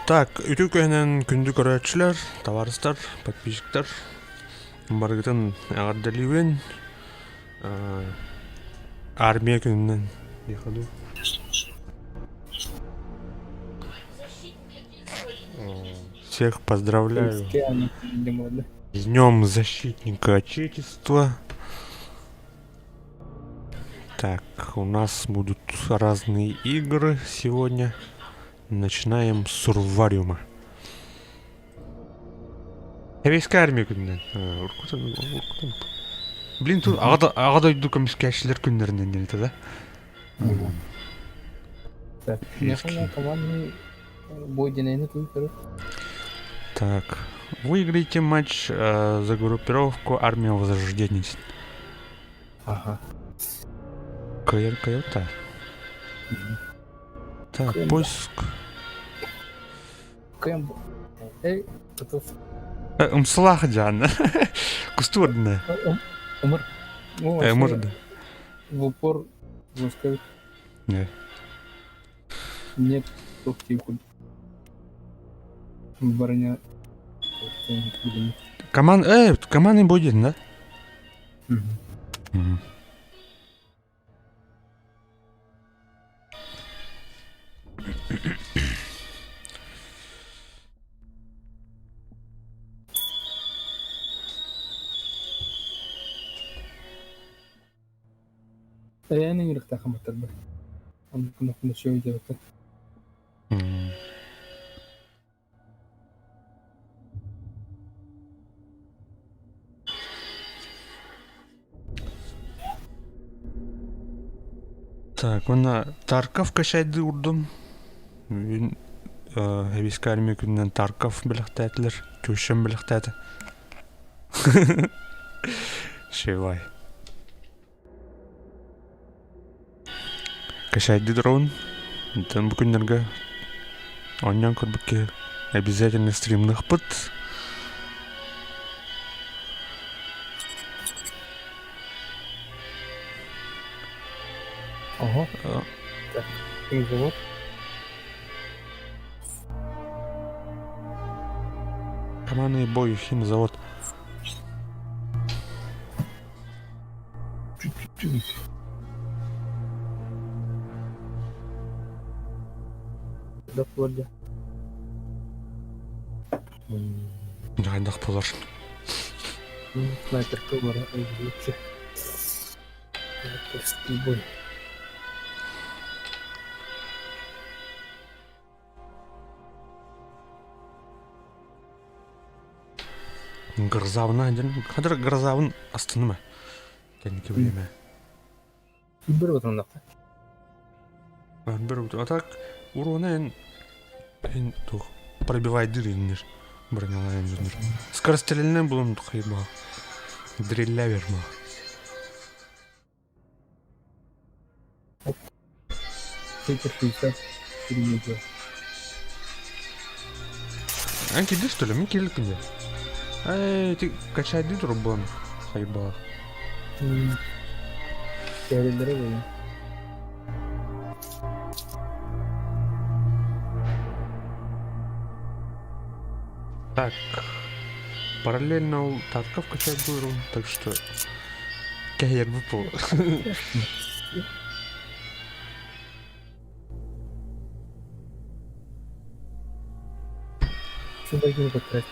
Так, үтүө күһүнэн күндү көрөөччүлэр, табаарыстар, подписчиктар, барыгытын эҕэрдэлиибин. Армия күнүнэн диэхэ дуу. Всех поздравляю с Днем Защитника Отечества. Так, у нас будут разные игры сегодня. Начинаем с Сурвариума. Сэбиэскэй армия күнүнэн. Блин, тут аҕа дойду көмүскээччилэр күннэринэн диэн этэ да? Так, выиграйте матч за группировку Армия Возрождения. Ага. Кыайар кыайар Так, поиск. Кэм Эй, готов. Умсылаах дьаан. Кустуурдuna. Умыр. Умырды. В упор сказать. Не. Нет, тихо. Броня. Команд, командный будет, да? Угу. Эйээн ыҥырыктаах аматтарбар. Оннук ночуой диэбэккэ. Так, уонна Тарков качайды урдум. Бүгүн эбиэскэ армия күнүнэн Тарков бэлэхтээтилэр, тещам бэлэхтээтэ. Шивай. Качайды дрон. Онтон бу күннэргэ оонньоон көрбүт киһи обязательно стримныахпыт. Ого. Так, завод. Командный бой химзавод. Да буолла. Хайдах буолар? Снайперка бара лучше. Снайперский бой. Грозавна диэн хадыр грозавын астыныма кэнники время. Бір отуруннахха. Бір а так урона эн эн туох пробивайдыр иннир бронялаан дьоннор. Скорострельнай булун хайбаа. Дрелля верма. Третья 60 перемогла. Эн кирдэ что ли? Мин кирликпин дии. Эй, ти качайдыы турбун хайбаа. Кэрэллэрэ буолуо. Так, параллельно ол Тарков качайдыырым, так что кэһиэрбит буолуо. Сюда потратить.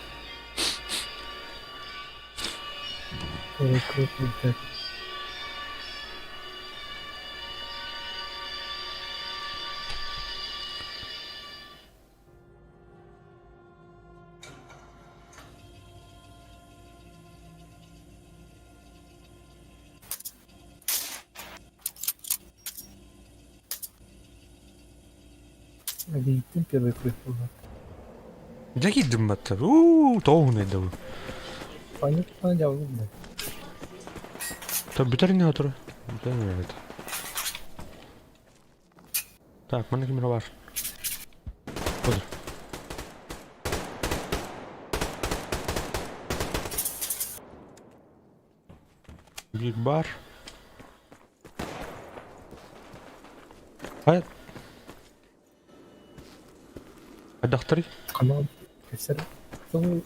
Крупный Один первый круг был. Дьэ киирдим батта. Уу, тоҕуһун өйдөбүл. Понятно, дьавлы да. То бүтэр не отур. Бүтэр не Так, манна ким эрэ баар. Отур. Биир баар. Хайа? Хайдахтарый? Канал кэсэр.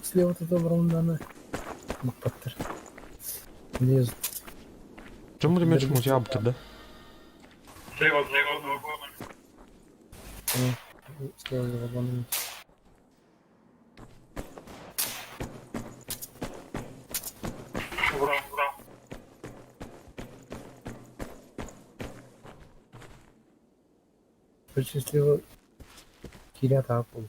Слева туда броннаны баппаттар. Лезут. Чому ти м'яч мутяб да? Слева, слева, за вагоном. Слева за вагоном. Ура, ура. Короче, слева кирят апл.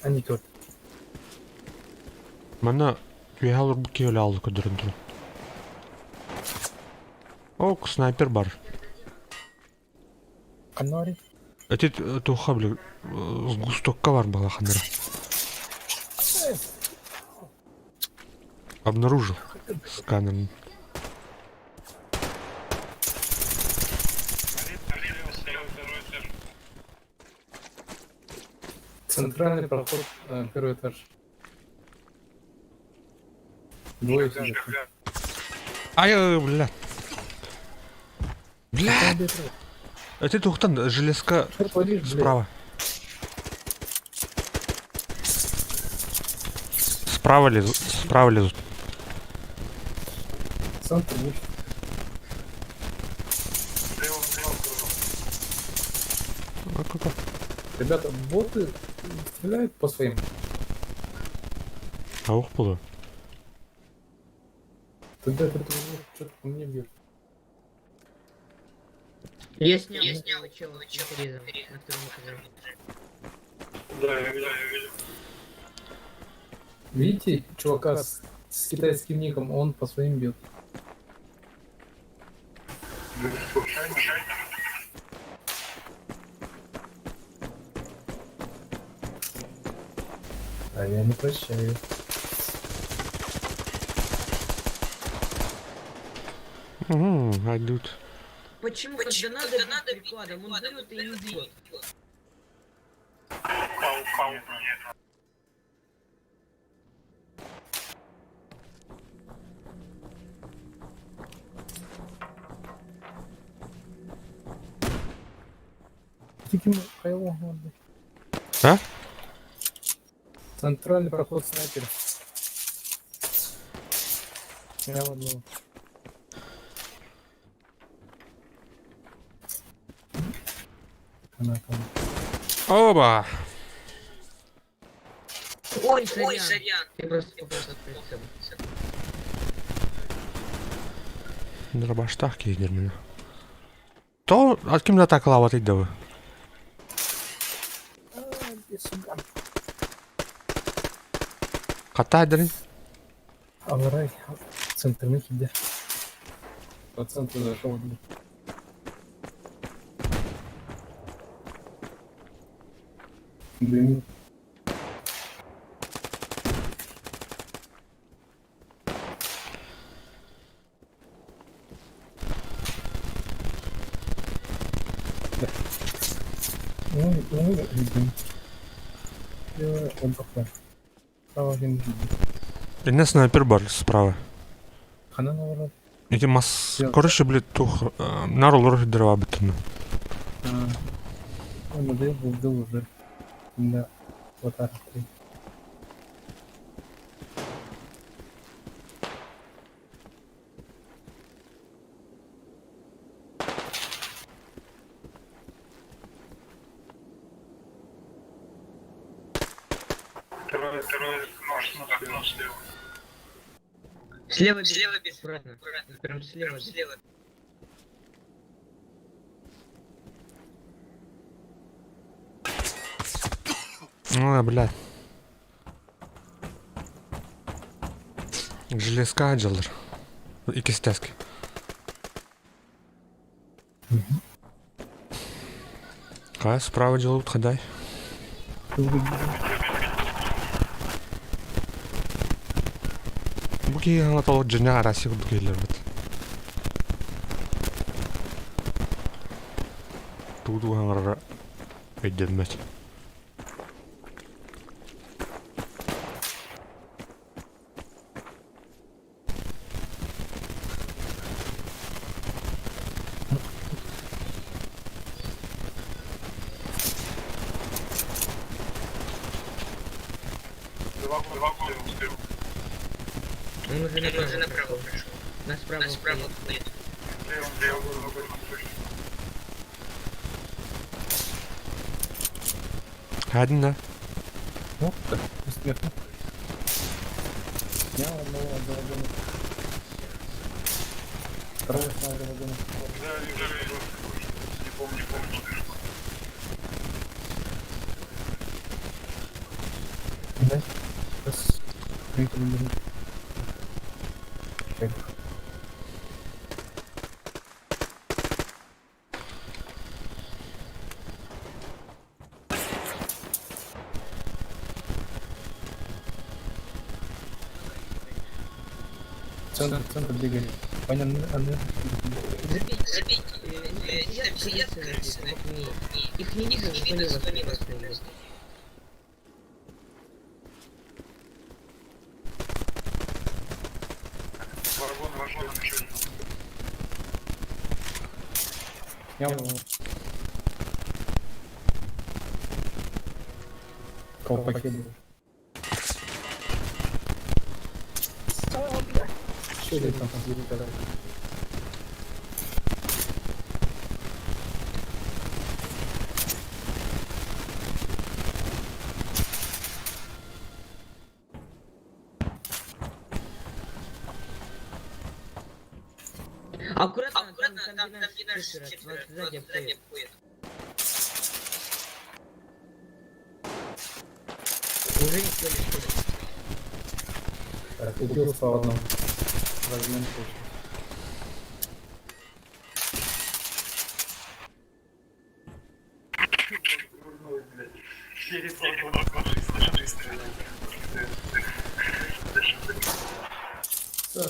Они тут. Манна үөһэ олорбут киһи өлө аалла көрдөрөн туран. Ок, снайпер бар. Канари. Эти туохха били сгустокка бар балаханнара. Обнаружил сканером. Слева, слева, второй этаж. Центральный проход, первый этаж. Двое сидят. Ай, бля. Бля! Эти тухтан железка Что творишь, блядь? справа. Справа лезут, справа лезут. Центр вышел. Слева, слева, второй. А, как? Ребята, боты стреляют по своим. А ух, было. Тогда это что-то по мне бьет. Я снял, я снял чела с резом на втором этаже. Да, я видел, я видел. Видите, чувака с китайским ником, он по своим бьет. Случайно. А я не прощаю. Угу, идут. Почему, когда надо бить прикладом, он берет и не бьет? Кау, кау, нет. А? Центральный проход снайпер. Снял одного. Она там. Оба! Ой, сорян. Ой, сорян. Я просто попал под прицел. Дробаштах киһи меня. То, а ким да так лава ты? Хата дырын. Аварай. Центрный хиде. По центру зашел. Блин. Ну, блин. Право, Инне снайпер бар справа. Она наоборот. Эти мас... Короче, блядь, тух... Нар олор дрова бітіні. Он модель был уже. Да. Вот так. Второй, второй, нож, окно слева. Слева, бежит. Слева бежит. Аккуратно. Прям слева. Слева. А, блядь. Железка аджилар. Икистяски. Кай справа делают, хадай. Буки анатолог джиня араси букилер бит. Туду хаңара өйдөммөт. Два слева, слева. Он уже направо, уже направо прошел. На справа, справа уходит. Слева, слева, слева, слева. Один, да? Ну, так, бессмертно. Снял одного, одного вагона. Второго снял одного вагона. Да, вижу, вижу. Не помню, не помню. Да? Раз. Три, три, три. Чек. Центр, центр бегает. Понятно, она. Забить, забить. Сидят, сидят крысы на окне. Их не видно, не видно, слева стоит. Вагон, вагон, еще один. Снял его. В Колпаке был. Что это там когда? Аккуратно, аккуратно, там, там, там, где наш четверо, вот сзади обходит. Уже никто не ходит. Так, убил по одному. Размен получился. Дурной, блядь. Через вагон,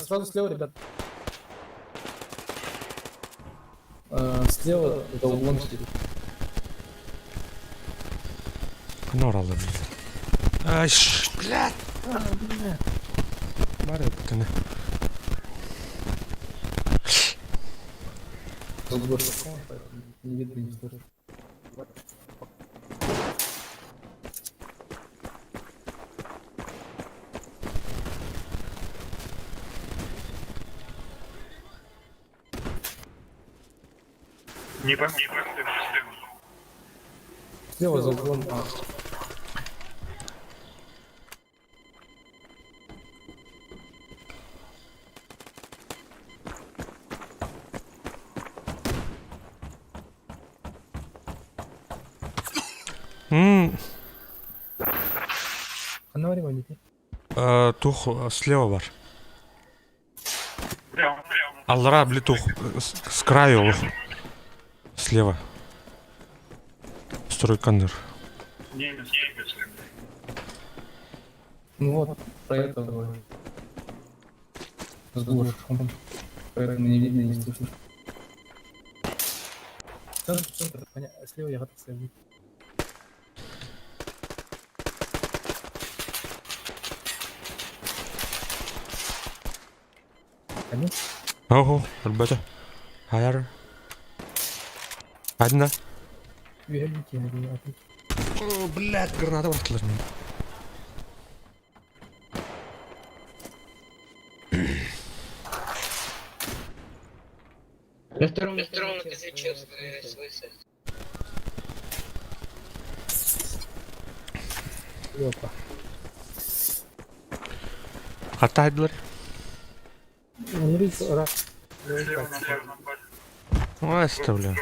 Сразу слева, ребят. Слева за углом сидит. Норалы, блядь. Ай, ш, блядь. Бары, ты За углом поэтому не видно, не слышно. Не пойму, не пойму, слева, слева. Слева за углом. А, М, а на время Тух слева бар. Прямо, прямо. Аллара, бли, тух, с краю. Лух. Слева. Стройкандер. Немец, немец. Ну вот, про это говорю. С глушком. Поэтому не видно, не слышно. Центр, центр, понятно. Слева я готов слева. Один? Ого, ребята. Хайр. Одна. Верните, один, один. О, блядь, граната бахтылар мен. На втором, на втором этаже чел с Опа. Хаттайдылар. Ну, раз. Слева на пляжном баре. Ой, оставляю.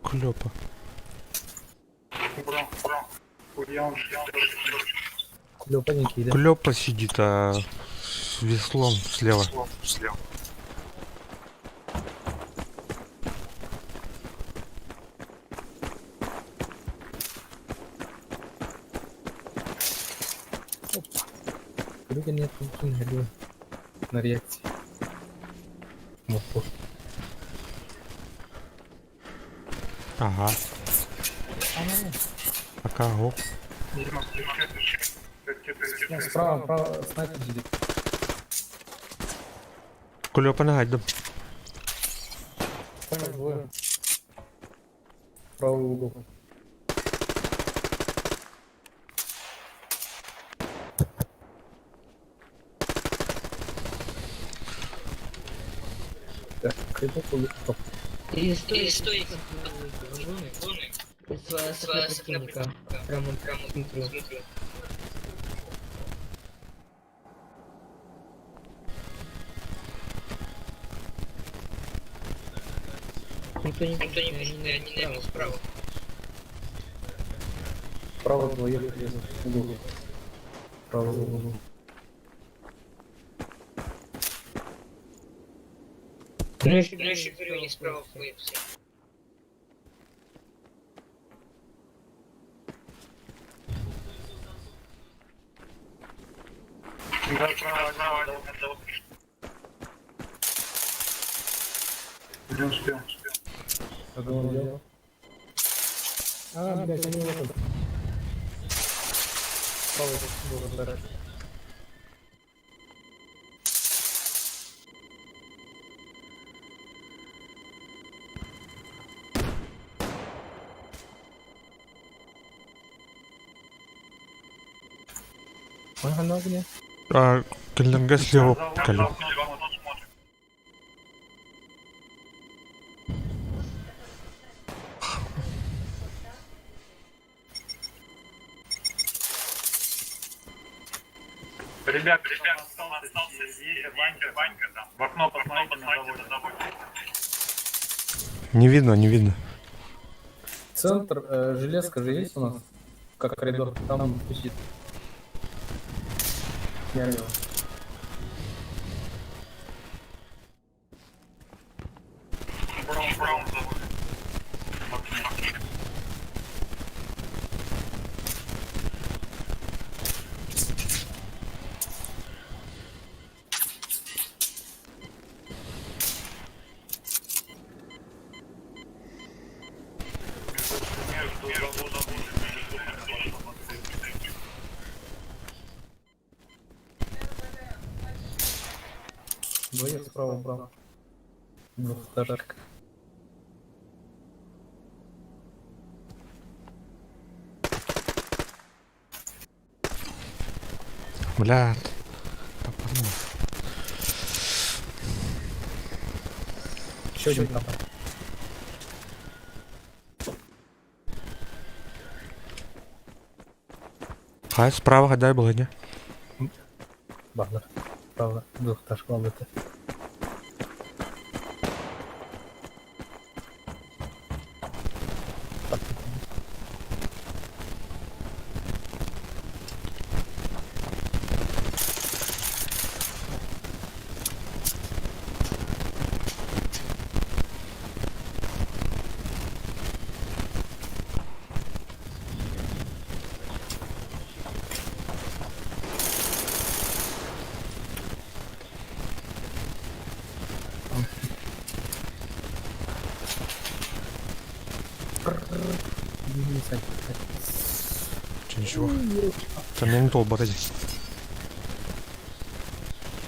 Клёпа. Убрал, убрал. Ульян, Клёпаненький, да? Клёпа сидит, а с веслом слева. слева. Люди нет, не на реакции. Вот, вот. Ага. Пока, го. Ну, справа, право, снайпер сидит. Клёпа на гайдом. Понял, двое. Правый угол. Или стой с окна противника. Прямо, прямо смотрю. Никто не никто не пишет, они, наверное, справа. Справа двоих лезут в угол. Справа в углу. Ну, я еще говорю, они справа входят все. Да, справа, справа, один, Не успел. Одного взял. А, блядь, они в этом. Справа был гараж. Он на огне. А, кинилергэ слева За кэлин. окном, за окном смотрит. Ребят, ребят, остался здесь, Ванька, Ванька там. В окно посмотрите на заводе. Не видно, не видно. Центр, железка же есть у нас? Как коридор, там висит. Я его. Браун, Браун заводе. В окне. Между заводом и Двоих справа брал. Двухэтажка. Бля. Топорно. Еще один там. Хай справа хадай было, не? Бахлар. Справа. Двухэтажка лабыты. Че, ничего. Там я не толбар здесь.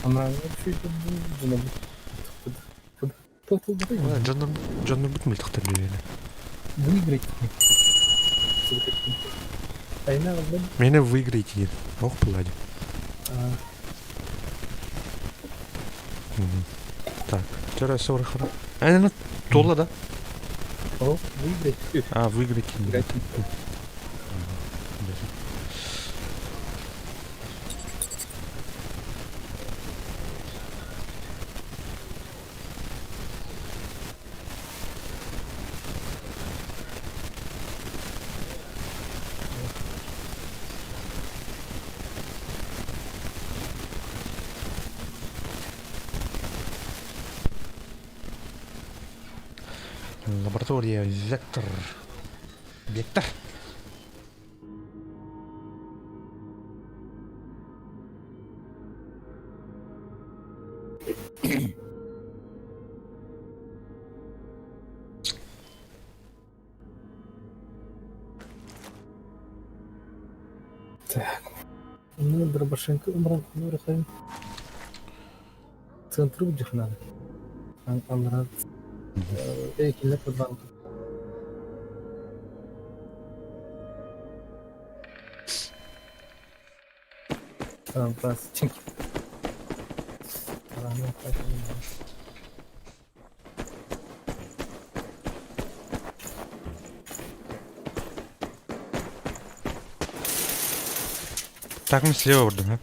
Она вообще это Дьоннор бут мөлтөхтөр биэли. выиграть. Айна вот Меня выиграете диэн. Ох, пылади. Так, вторая сорок хара. А, ну, тола, да? О, выиграть. А, выиграть. Играть. Лаборатория Вектор. Вектор. Так. Ну, Дробашенко, умран, ну, рахайм. Центр убдих надо. Амран. Эй, кине подвал. Там, раз, чинки. Ладно, так, не знаю. Так мы слева бардым, а?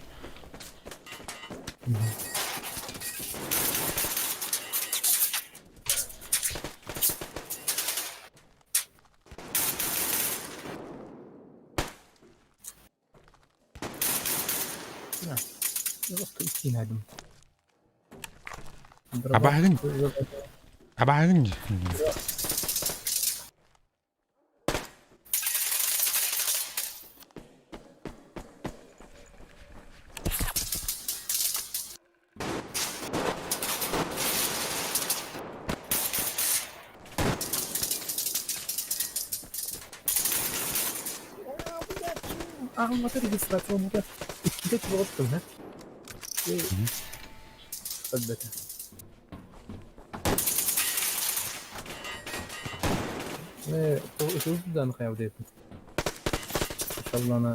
Абааһыгын абааһыгын Аҕаммата регистрацияламмыта иккитэ чугаһыттым һэ. Өлбөтө. Ытылдан хайабыт Иншаллана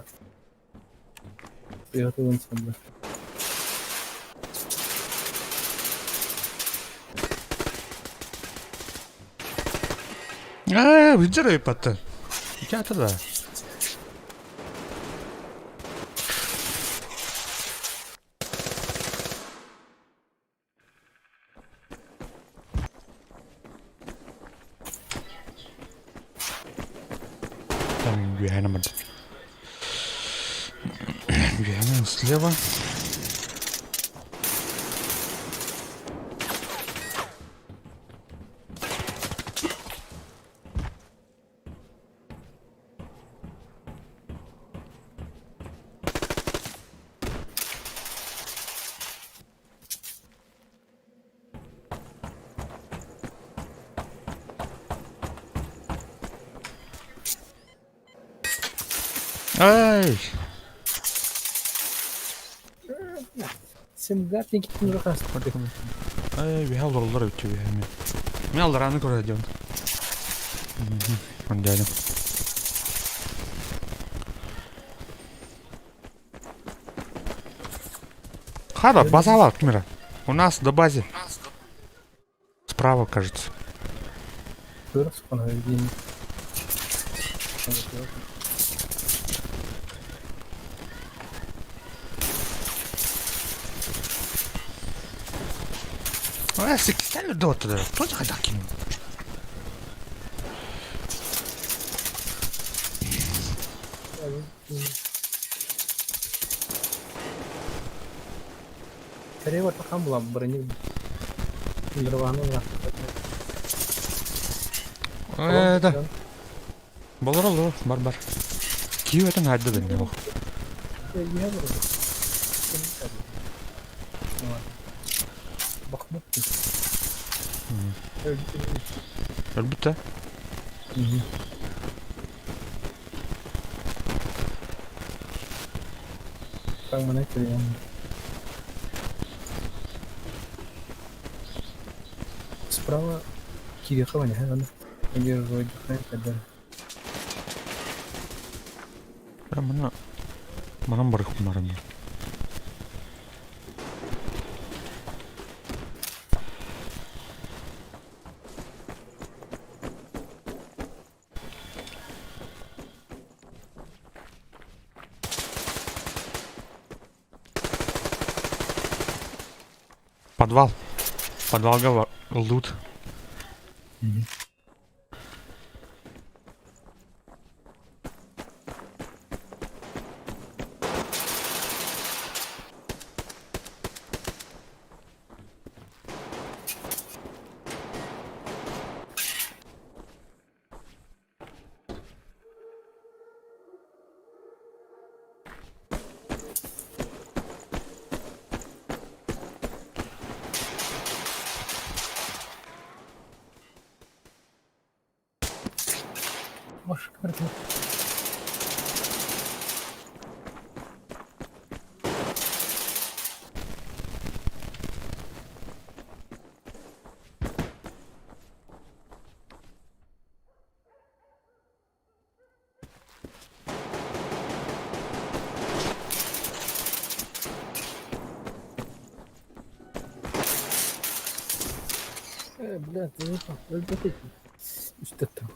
тыйатылын сылды. Ээ, видер ыйыппаттан. Ити да. Там үөһээнэ барда. Үөһээнэ слева. Ай! Симгат Никитин хаспар. Ай, үөһэ олороллор эбит үөһэ мен. Мен алларааны көрө сылдьабын. Дядя. Хада, база Кмира. У нас до базе. Справа, кажется. А, секстали до туда. Кто захотел кинул? Скорее пока была броню. Дрова Это. Болор олор, бар бар. Киев это надо да не Бахмут. Өлбүт да? Справа Кирихова не надо. Удерживать дыхание и так далее. Мана манан барык барым. Подвал. Подвал гова. Лут. Маш, камера. Бля, ты не Үстеттім.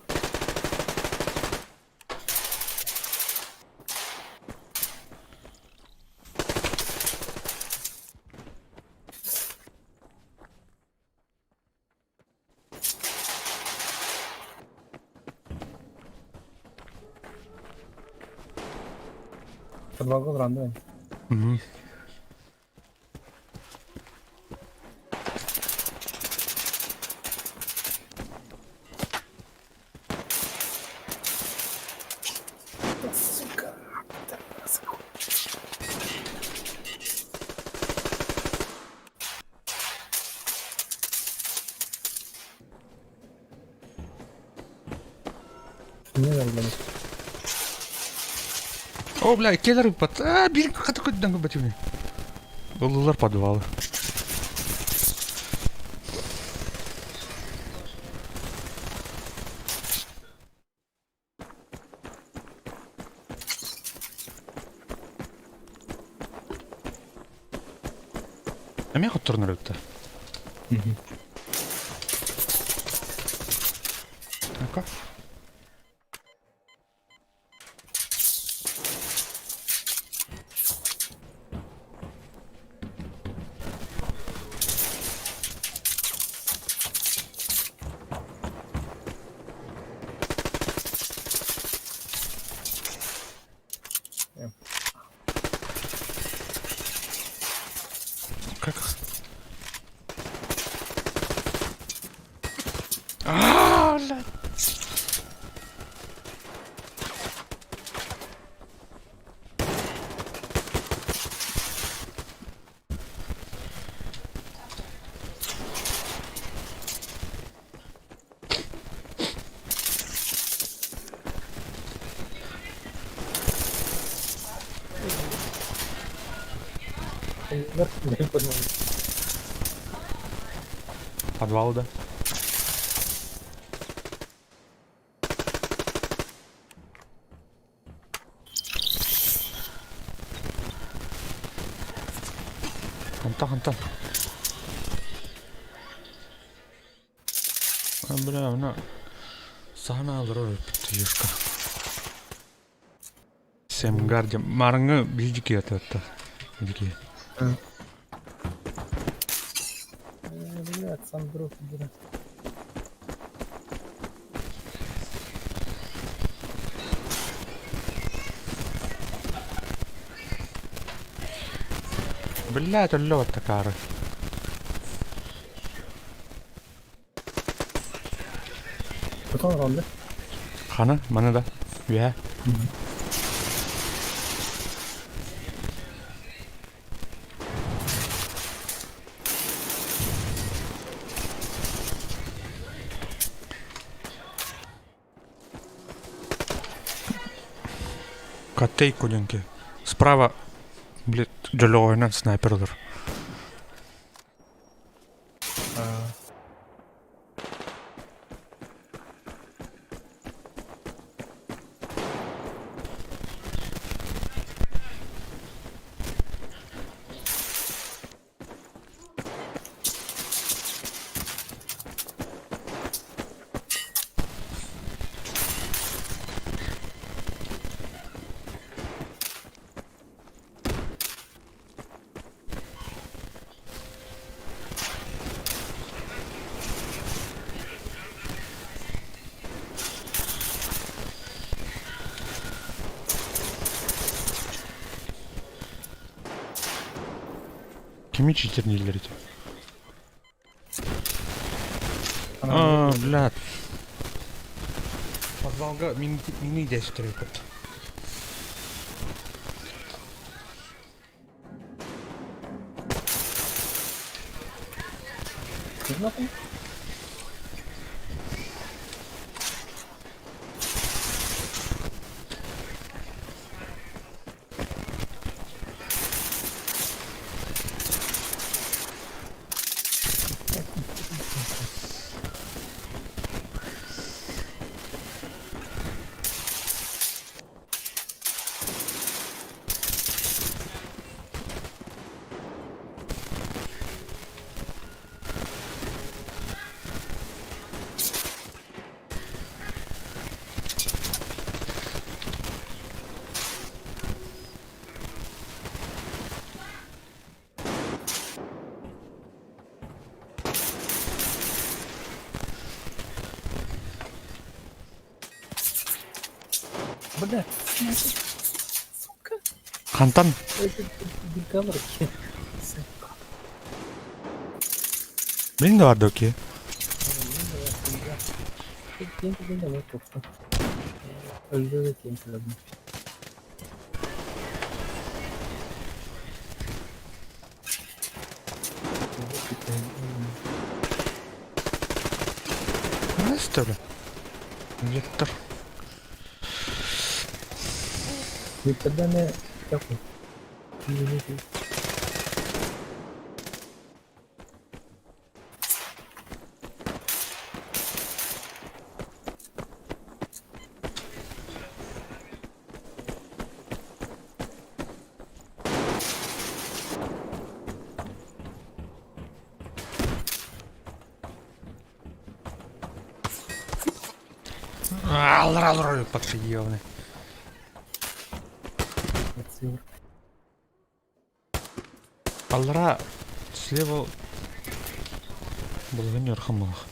Подвалга олорон да? Угу. Сука! Не надо, блин. О, бля, келер под... А, бир хата көтүдэн көбөтүмү. Ыллылар подвалы. Эмиэ хотторунар эбит да. Ну-ка. Как? А, блядь. Подвал, да? Антон, Антон. А, бля, мына саана олорор юшка. Семгарди. Марыңы билдики это. Билдики. Блядь, сам друг, блядь. Блядь, алло, такары. Потом ронда. Хана, мана да. Үһэ. Котей куденьки. Справа, блядь, дьолоҕойунан снайпер олор. Кими читернииллэр ити? А, блядь. Подвалга мини мини дестер эппит. Нахуй? Блядь, сука. Хантан? Мин да бар ки. Что ли? Вектор. Никогда такой. Алра, подъемный. Алра слева булган хамалах.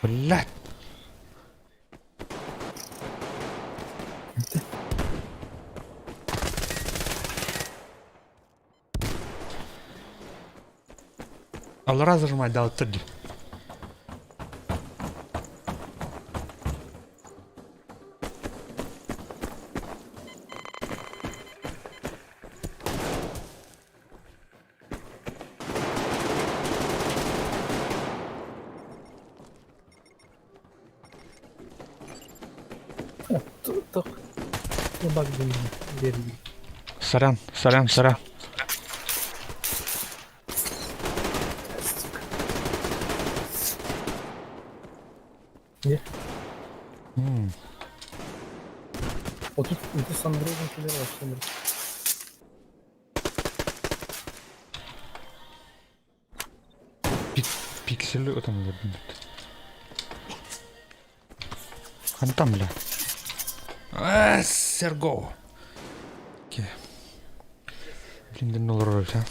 Блядь. Алра зажимать дал три. Сорян, сорян, сорян. Где? М, Вот тут, вот тут сам другом кидал, что Пиксели там блядь. Хантам, бля. А, Серго. Ке. Блин, да ну роль, а.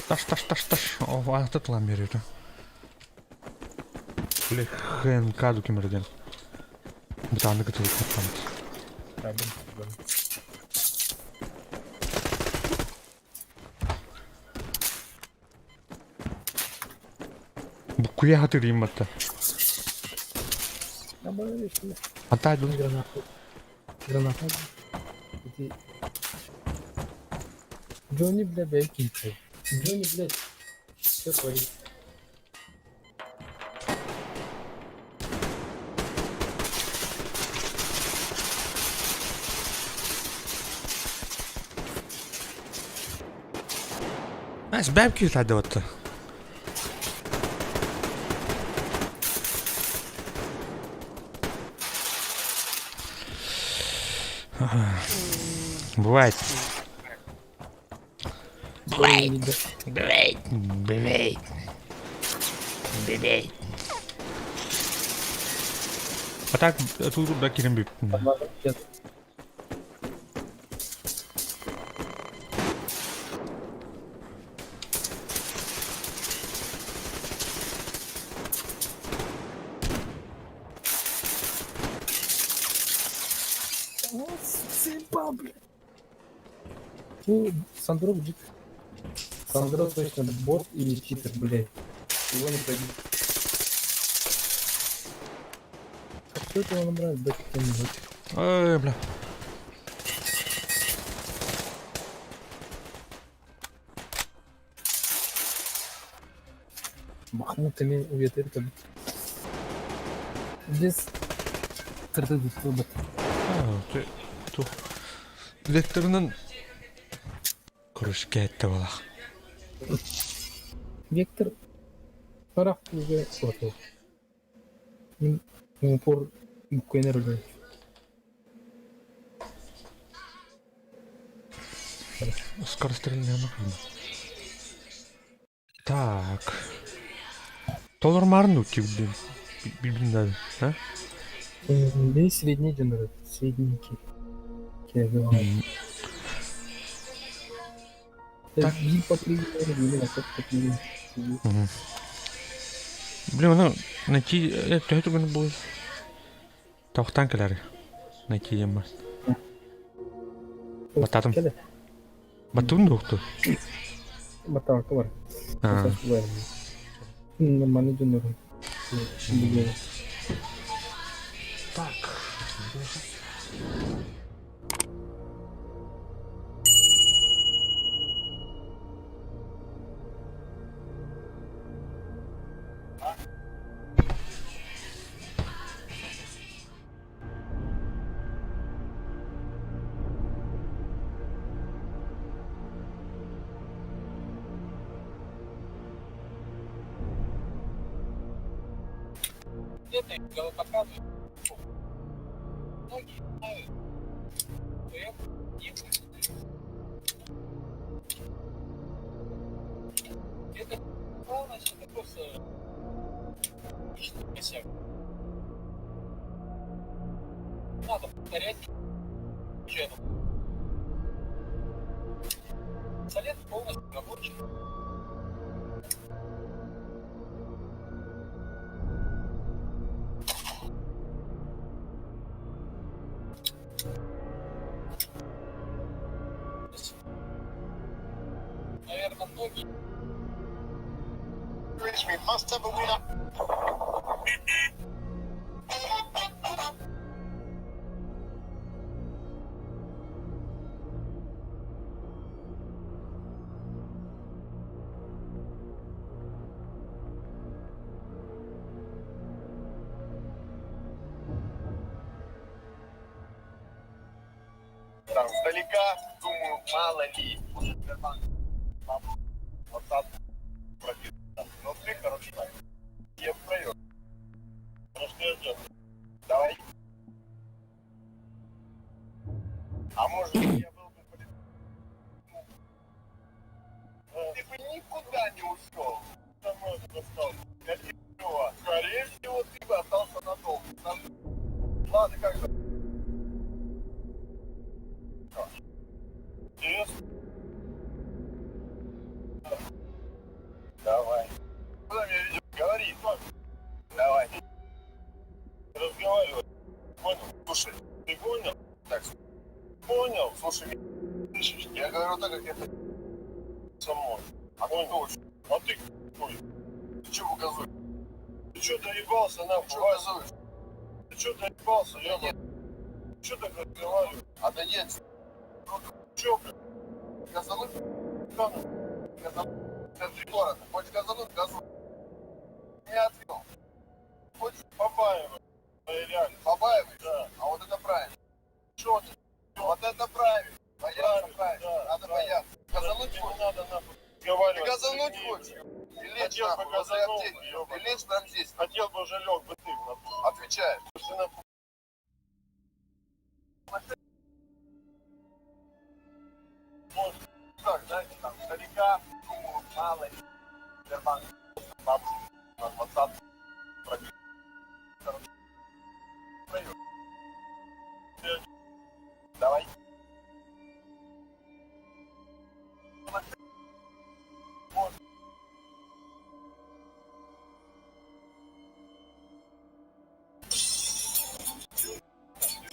Таш, таш, таш, таш. О, а тут ламерю, да. Бля, ХНК дукимерден. Бутаны готовы к Букуя хатырым атта. Ата дун. Граната. Граната. Иди. Джонни, бля, бля, кинь. Джонни, блядь, все творит. Nice бэбки тадыватта. Бывает. Бывает. Бывает. Бывает. Бывает. А так, тут да кирим бип. Ну, Сандро бдит. Сандро точно бот или читер, блядь. Его не пробить. А кто это он набрал, блядь, кто-нибудь? Ой, бля. Махмутами уветырка. Здесь трдыды А, ты ту. Лекторынан Короче, это была. Вектор Парах уже сотал. Упор буквенно рулей. Скорострельная машина. Так. Толор марну блин. Блин, да. А? Били средний дьон средненький. Так. Биир попрыгивали, биир опять попрыгивали. Блин, ону найти төһө түргэн буолуой? Тохтаан кэлэр. Найти диэн бар. Баттаатым. Кэлэ. Баттыбын дуохту? Баттаабакка бар. Нормальный дьоннорун. Так. Там издалека, думаю, мало ли, может, Сбербанк, там, WhatsApp, прописан. Но ты, короче, так, я проверю. Ну что я делаю? Давай. А может, я был бы полицейским? Ты бы никуда не ушел. Со мной бы остался. Скорее всего, скорее всего, ты бы остался надолго. Там- Ладно, как же. Интересно? Давай. Куда меня ведешь? Говори. Давай. Разговаривай. Понял? Слушай, ты понял? Так, понял? Слушай, меня слышишь? Я говорю так, как я хочу. Со мной. А ты кто? А ты какой? Ты чё указуешь? Ты чё доебался, нахуй? Ты чё указуешь? Ты чё доебался, ёбаный? Ты чё так разговариваешь? Отойди отсюда. Ну ты чё, блядь? Газануть? Газануть? Центре города. Хочешь газануть? Газуй. Меня отвел. Хочешь? Бабаева. Реально. Бабаева? Да. А вот это правильно. Чё ты? Вот это правильно. Бояться правильно. Да, надо бояться. Газануть хочешь? надо нахуй. Ты газануть хочешь? Ты лечь нахуй, возле аптеки. Ты лечь прямо здесь. Хотел бы уже лег бы ты. Отвечаешь. Вот так, знаете, там, издалека, думаю, мало ли, Сбербанк, бабушка, на WhatsApp, прописан. Короче, проверю. Давай. Вот.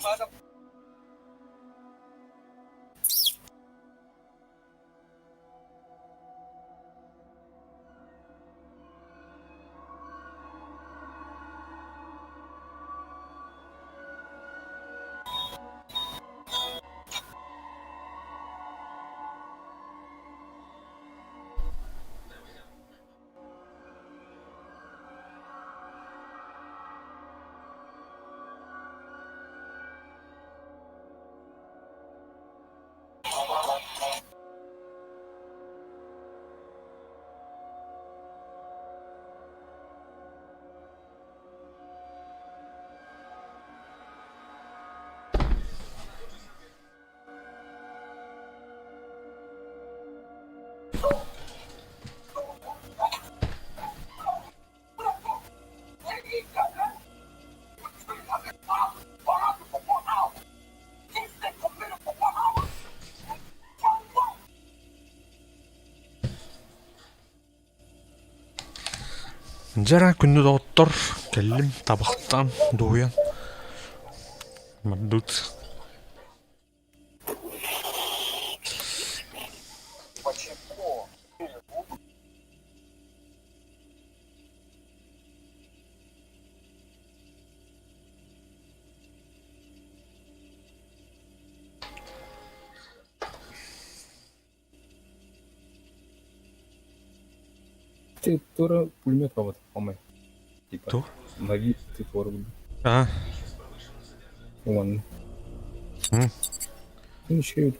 Надо Дьэ күндү доҕоттор, кэллим табахтаан дуһуйан мардут. Почему? Ты тура пулемет робот, омай. Типа. Ту? На вид ты тура. А, Вон. М. Еще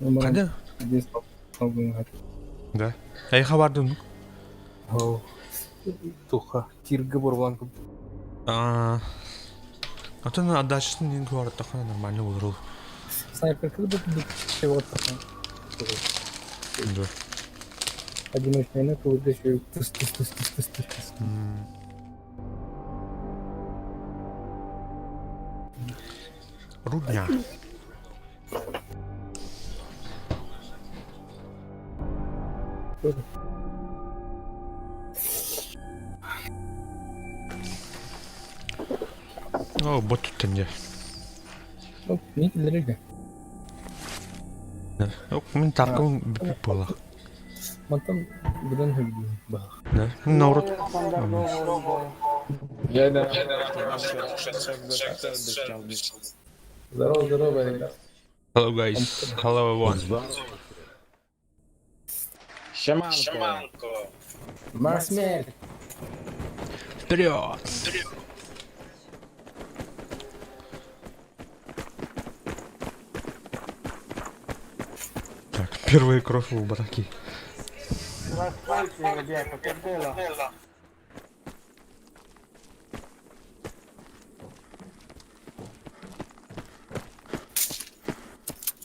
қайда? Здесь Да. Эйха бардын. Туха. Тирга бурлан. А, Атын отдачасын нен көрді нормально olur. Снайпер, как бы ты чего там? Да. Одиночная нога, вот еще тыс тыс тыс тыс тыс тыс тыс. Рудня. О, бот тут не. Ну, не дорога. Мин таркым бүпүк буола. Мантан быдан хөлгү бах. Да. Наурут. Здорово, здорово, ребят. Hello guys. Hello everyone. Siemanko. На смерть! Вперед! Так, первая кровь у бараки. Здравствуйте, ребята, как дела?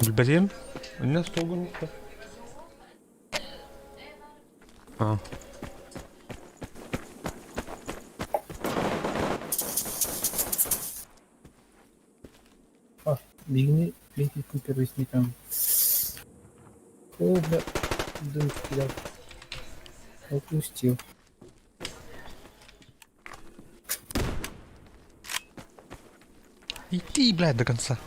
Билбэтим? Инна столгун. А. А, бегни, бегни, первый сникам. О, бля, дым кидал. Упустил. Иди, блядь, до конца.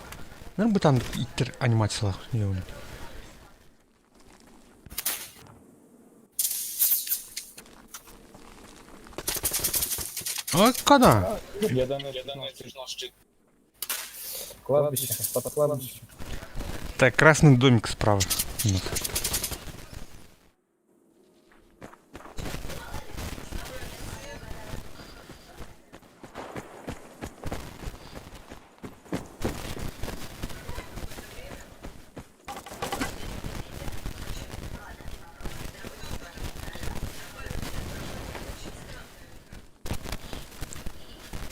Наверное, бы там иттер анимациялар. Не А когда? Кладбище, под кладбище. Так, красный домик справа. Вот.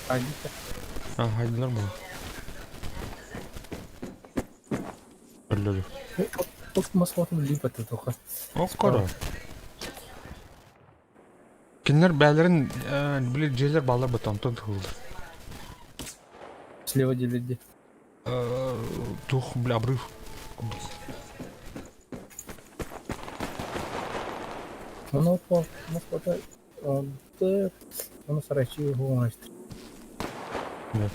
А, где-то Ага, это нормально. Лёля. Тут маслотом липа ты только. О, кора. Кинилэр бээлэрин били дьиэлэр бааллар бытан тон тыһыллар. Слева деледи. Тух, бля, обрыв. Воно по маслота. Да, воно сарачи его мастер. Да.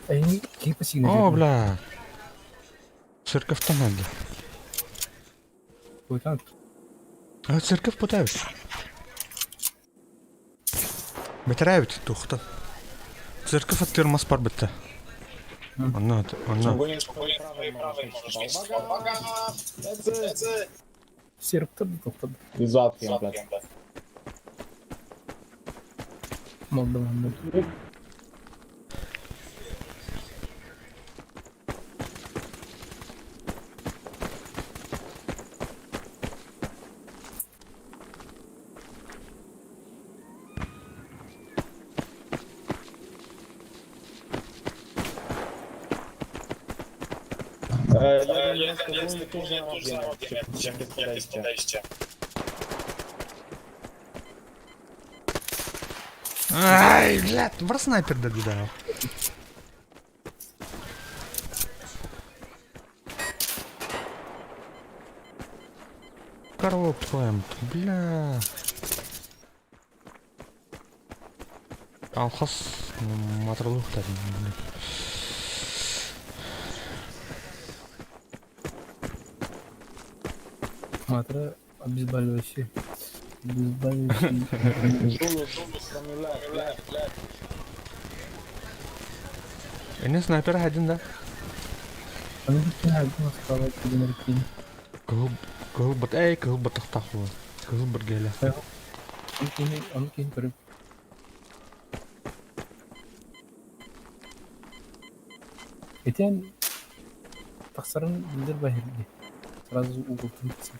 Они типа сильно. О, бля. Церковь там надо. А церковь пытаюсь. Бэтэрээбит тухта. Церковь аттыр мас бар бітті. Онна, онна. Серп тоқтады. Załatwiam plec. Молдо, молдо. Jeden jest tuż za rogiem, jak jest podejście. Ай, блядь, бар снайпер да дуда. Коробку твоем, бля. Алхас матрылыктар. Матра обезболивающий. Обезболивающий. Zulu, Zulu from your left, left, left. Эне снайпер один да. Аны ким справа один ракин. Кыһыл кыһыл бат эй кыһыл батахтаах буолан. Кыһыл быргээлэ. Он кини көрүп. Этен тахсарын билдер бахирди. Сразу угол тынтсын.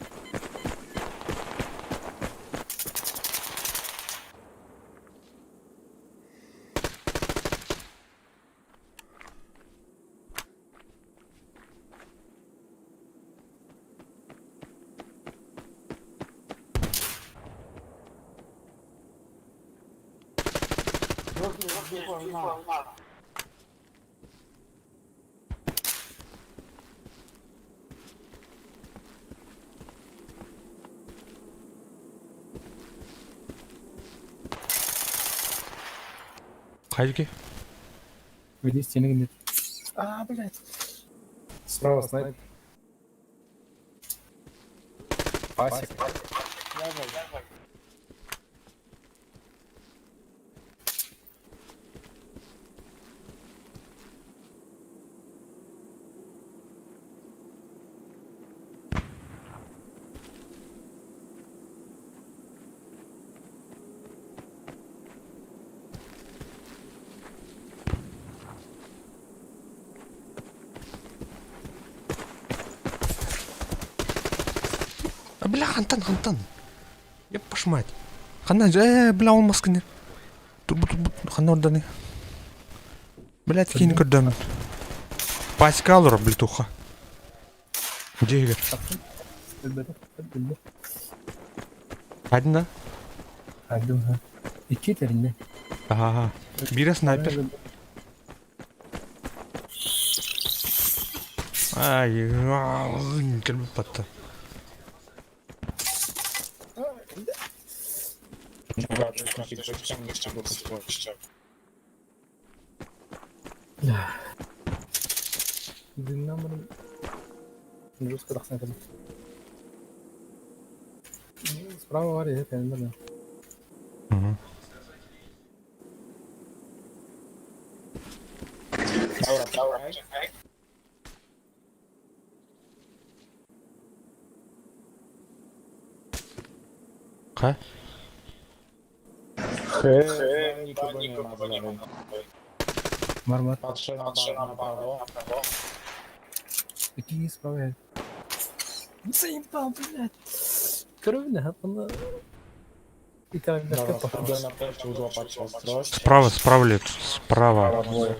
Хайдики. Веди стены нет. А, блядь. Справа снайпер. Пасек. А, бля, хантан, хантан. Еппаш мать. Ханна, э, бля, ол масканы. Турбу, турбу, ханна орданы. Блядь, кинь көрдөм. Паськалор, блитуха. Дигер. Өлбөтө. Один да? Айдым ха. Икки теринде. Ага. Бире снайпер. Ай, кэлбит батта. Динамон жестко тахсан кэлбит. Справа бар это да. Мгм. Laura, Laura, hey. Ха? Chyba nikogo nie ma z lewej. Бар бар. Patrzę na, na prawo. Какие справа? Заебал, блядь. Кровь, она... И там Dobra, spróbuję na pierwszą złapać ostrość. Справа, справа лет. Справа. Dwoje.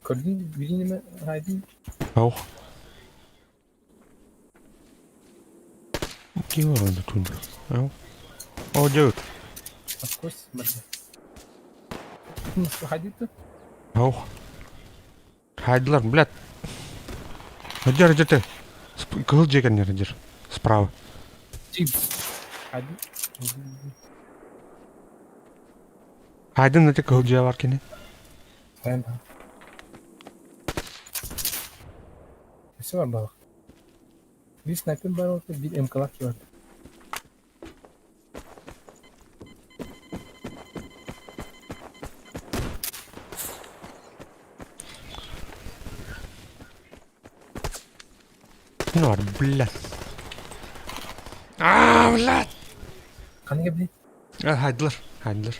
Көрдүн билиниме хайдын Аух. Кило тут. Ау. О, девять. Насквозь барда. Хайдит Аух. Хайдылар, блядь. Дер, дер, дер. Кыл жегеннер, дер. Справа. Тип. Хайдын. Хайдын эти кыл же бар кини. Хайм. Все бар балык. Bir sniper бар orada, bir MK var. Ну, бар, блядь. А, блядь. Қаны блядь? А, хайдылар, хайдылар.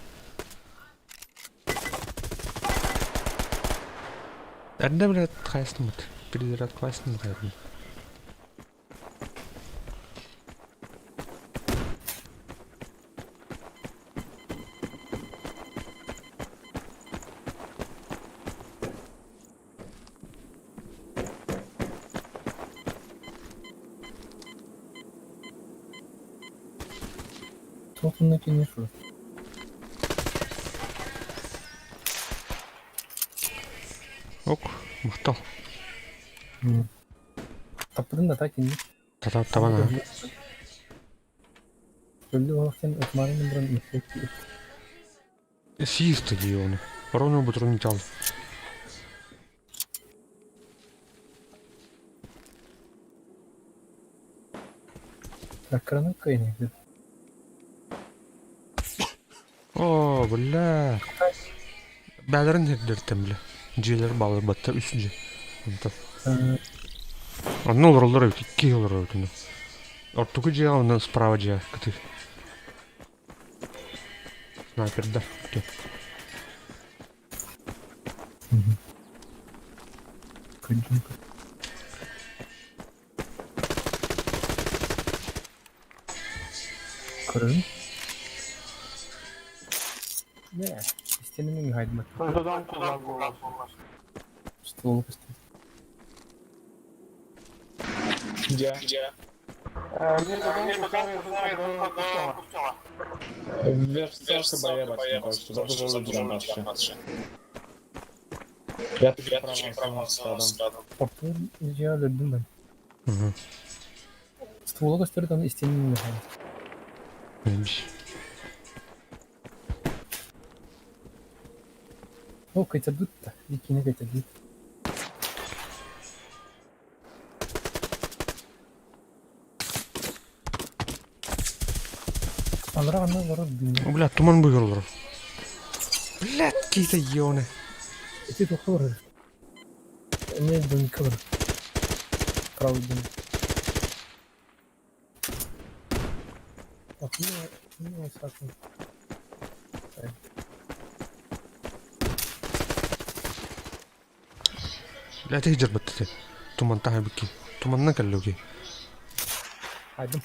Әрінде, блядь, қайсыны бит? Перезаряд қайсыны қайдын? Туох кини шо? Ок, махтал. Таппытын да так кини. Тата табан аа. Өллү олохтен ыкмарын бұрын Съест дии ону. Ровно бутрун чал. Ракраны кайны. О, бля. Бәлерин ирдертем бля. Дьиэлэр баалар батта үс дьиэ. Онтон. Онно олороллор эбит, икки олорор эбит онно. Ортоку дьиэҕэ онно справа дьиэ кытыы. Снайпердар. Көрөн. Не, истинный гайдмат. Ствол поставь. Где? Где? Wiesz co, chyba jebać ten gościu, za dużo ludzi tam patrzy. Ja tu się prawą stroną skradam. Орту дьиэ өлөрдүм мен. Ствола көстөр там истинный гайд. О, кайтардытта. Икини кайтардыт. Анара анна олорор дүнү. Бля, туман быгыр олорор. Блядь, киһитэ ёне. Ити туохха барар? Эмиэ домикка барар. Правый дом. Ну, сакын. Бля, тиһдьэр баттыты. Туман таһа бикки. Туманна кэллүги. Айдым.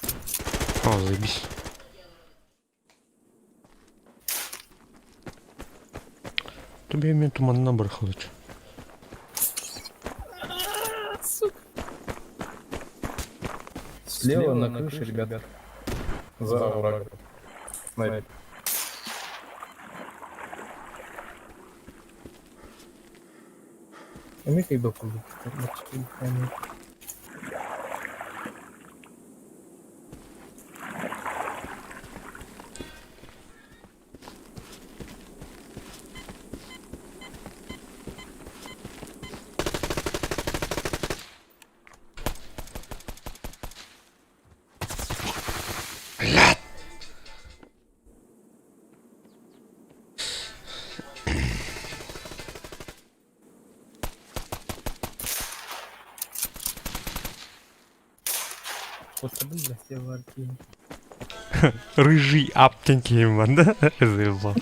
О, заебись. Тобі мен туманна барахолыч. Слева на крыше, ребят. За овраг. Снайпер. Эмиэ кайба курдук. Блядь! Отсадым бля, слева арки. Рыжий аптенький бар, да? Заебал.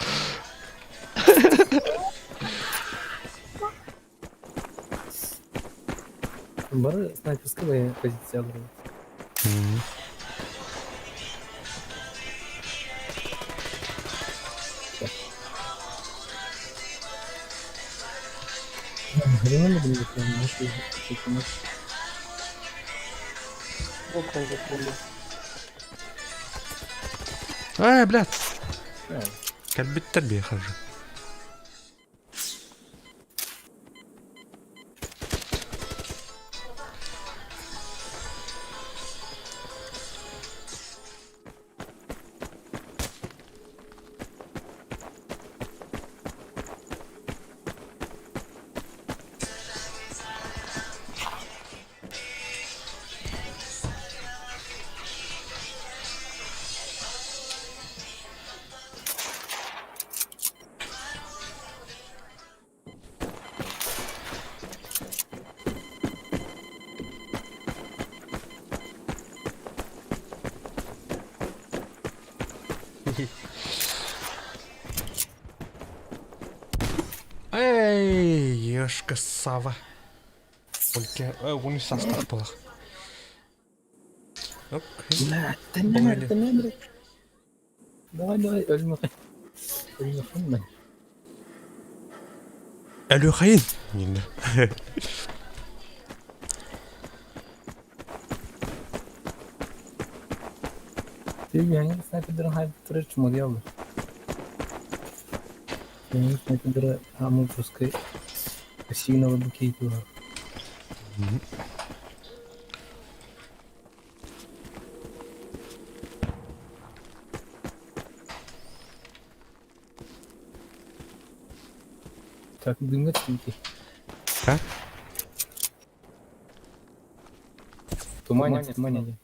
Бары снайперская позиция была. Хрена мы будем делать, Эй, блядь! Кэлбиттэр биэхэ же. Эй, ешка сава. Ольке, он состав был. Окей. Бля, да не, блядь. Давай, давай, өлмө. Өлмө Әлюхайын. Енді. Ты снайпердарын хайбыттара чумадыйаллар. Яны снайпердара Амурской осиновый букет бар. Так, дымга түспүтүй. А? Тумане, тумане.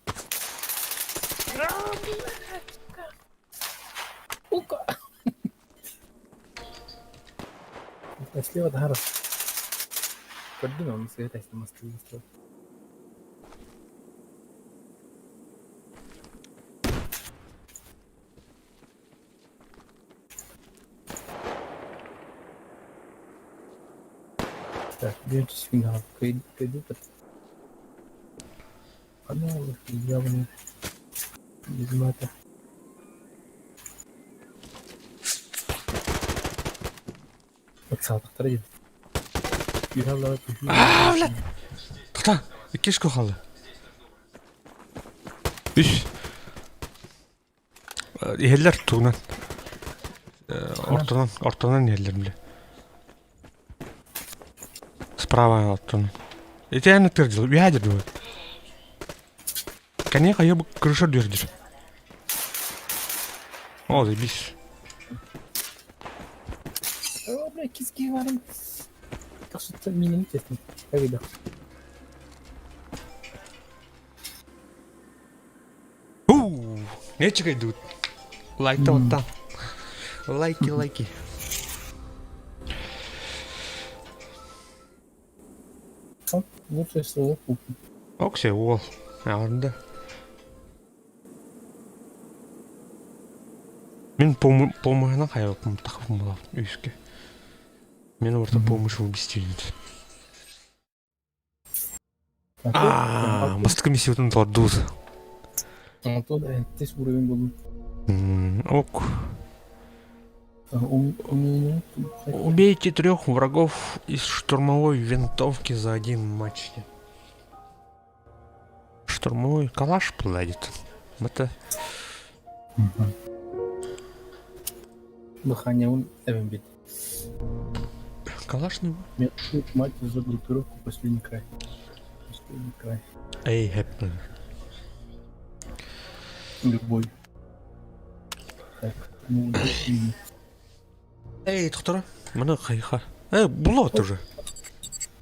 Сука! А слева гора. Подумал, он светась на мосту выстроил. Так, берите свинга, пойду под... Панелы, явно без мата. Ыксаатахтара диэн. Үһэ Аа, бля! Тота, иккис хаалла. Үс. Иһэллэр тугунан. Ортонон, ортонон иһэллэр бile. Справа ортонон. Ити эн тырдыл, үһэ дыр Кане хайа крыша дүрдүр. О, заебись. О, бля, киски варим. Так что меня честно. Я видел. Уу, нечего идут. Лайк-то вот там. Лайки, лайки. Лучшее слово кухня. Оксе, уол. Арда. Мин помоһынан хайалпым тахпым үске. Мен орта помощь убистилит. Аа, бастакы миссиятын тордуз. Антон, ты уровень был. Ок. Убейте трех врагов из штурмовой винтовки за один матч. Штурмовой калаш пладит. Это... Дыхание он эвенбит. Калаш не Мать за группировку последний край. Последний край. Эй, хэппи. Любой. Так, ну, Эй, доктора. Мана хайха. Эй, было тоже.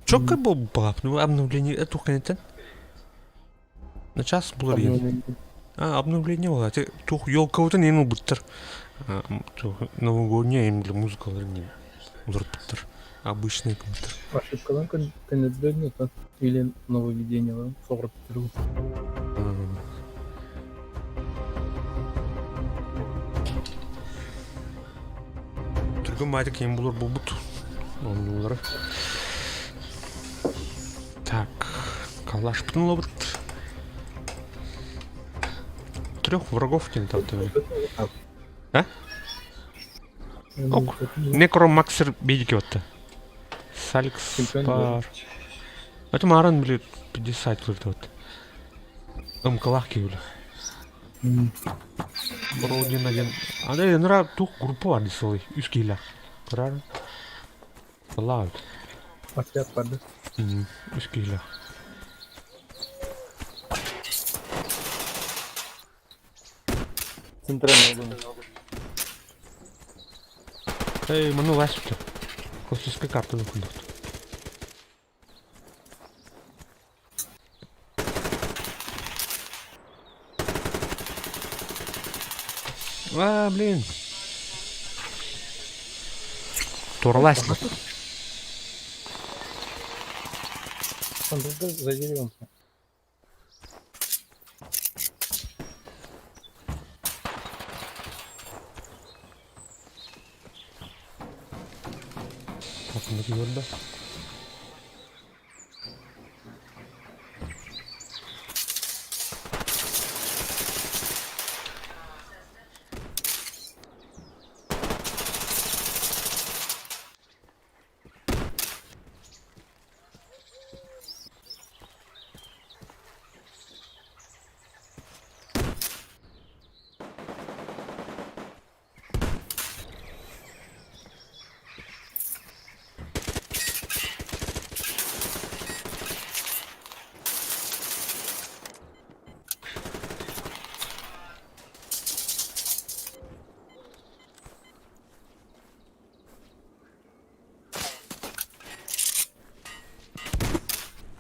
Чё был пап? Ну, обновление это конечно. На час было А, обновление было. Ты тух елка не ну буттер. Новогодняя им для музыка не буттер. Обычный компьютер. Ошибка конец нет, или нововведение, да? Сорок Түргөн майтык эм булар болбут. Оннулары. Так, калаш лобут. Трех врагов не там. А? Ок. Некромаксер бедики вот. Саликс пар. Это маран, блин, 50 вот. Ымкалах киюле. Бродин один. А да, нра тух группа бар дисылый. Үс кийлер. Карар. Лаут. Отряд барды. Үс кийлер. Центральный зона. Эй, ману ласты. Классическая карта выходит. А, блин. Турлась. Там за деревом. Так, ну да.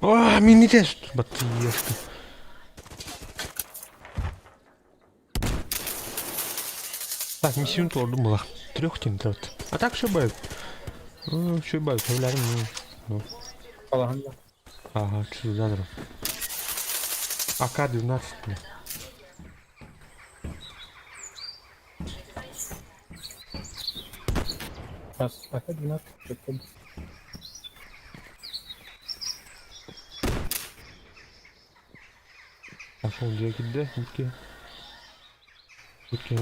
А, минитест! Баттыешка. Так, миссию тоже была. Трех тем А так все бывает. Ну, все бывает, ну. Халаһын да. Ага, чудо АК-12, бля. Сейчас, АК-12, прикольно. Пошел дьиэ кирдэ, Бүтке.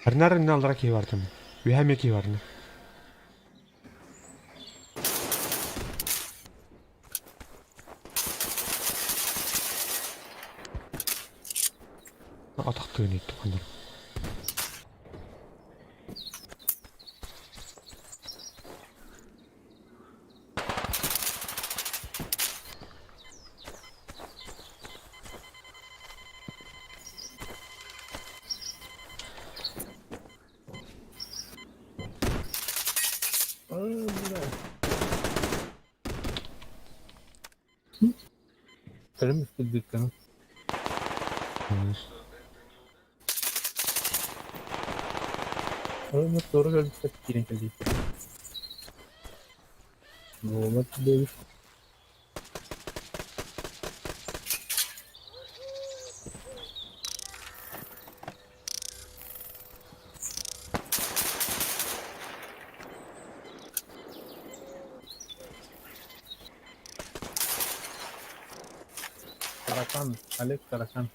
Арнар инне аллара киһи бартым. Үөһэ эмиэ киһи барны. Атах тыын иттим хандар. Кэлин бүппүт Onu doğru görmüşler киирэн кэлбит. Буолбат диэбит. Таракан, Олег Таракан.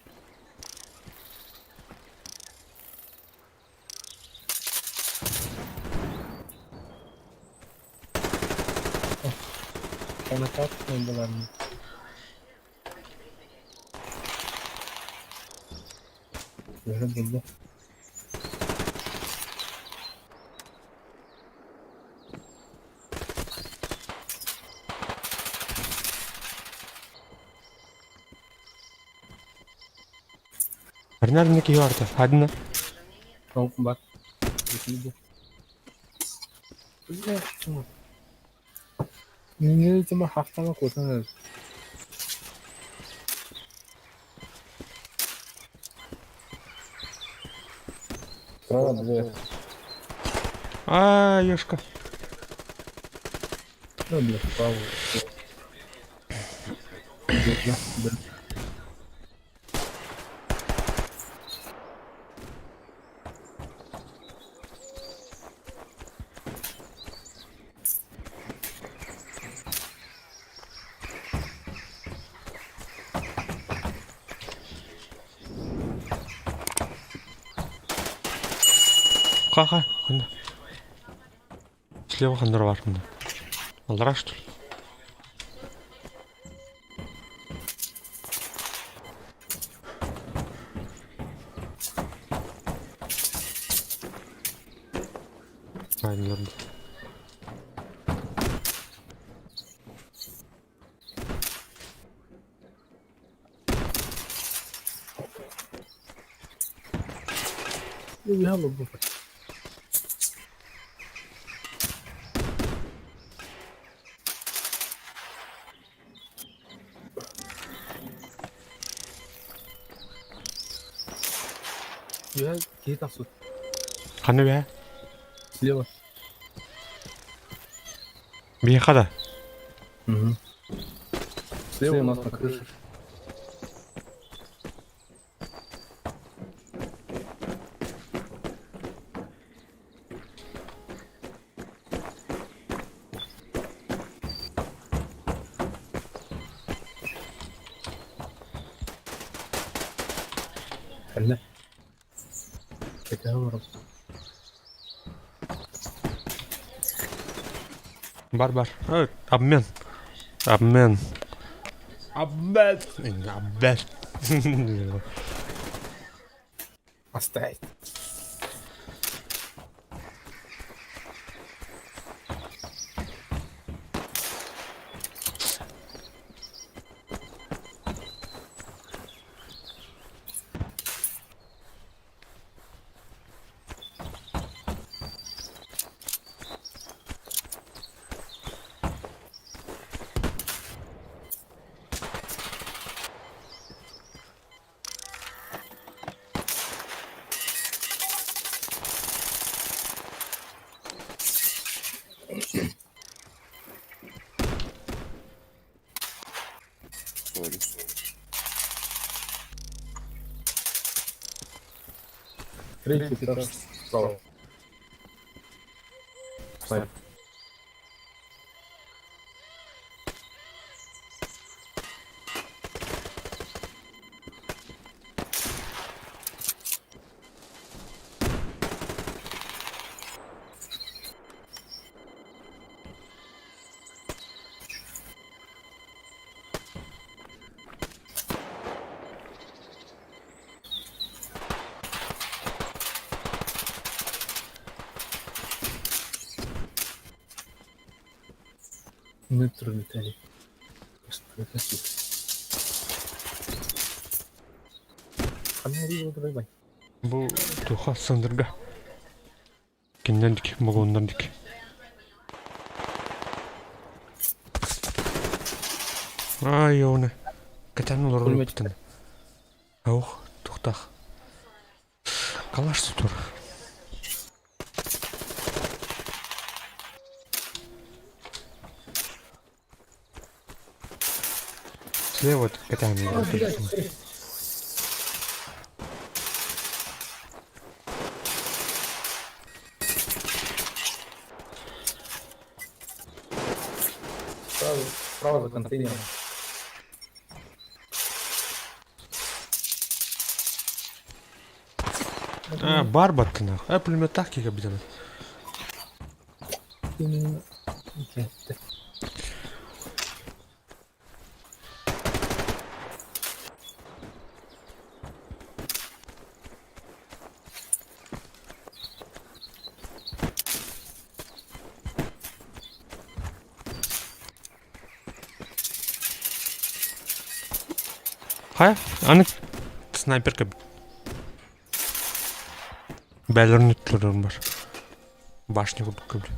Она была. Уже было. Арнар инне киһи барта. Хадина. Ол бар. Видно. Бля, 你怎么还放到过程？ Справа двое. А, ешка. Ну, бля, справа. Да, да. Ха-ха, ханна. Слева ханнар бар мында. Аллара что ли? Aynen. Я лобу. Я киһи тахсыт. Ханна бе? Слева. Биэхэ да. Угу. Слева у нас на крыше. Кэллэ. Кэтэһэ олорор. Бар бар. Ой, обмен. Обмен. Обмен. Обмен. Оставить. Sorry. Третий этаж справа. Снайпер. Метро Виталий. Бу туха сындырга. Киннен дик, могоннан дик. Ай, оны. Кэтэн олорор ыппытын. Аух, тухтах. Калаш сутур. Слева кэтэн Справа, справа за контейнером. А, бар баттына. А, пулеметтах киге битен. Именно. Хайа, аны снайперка бәлерин өттүлөрүм бар. Башня курдук көбүл.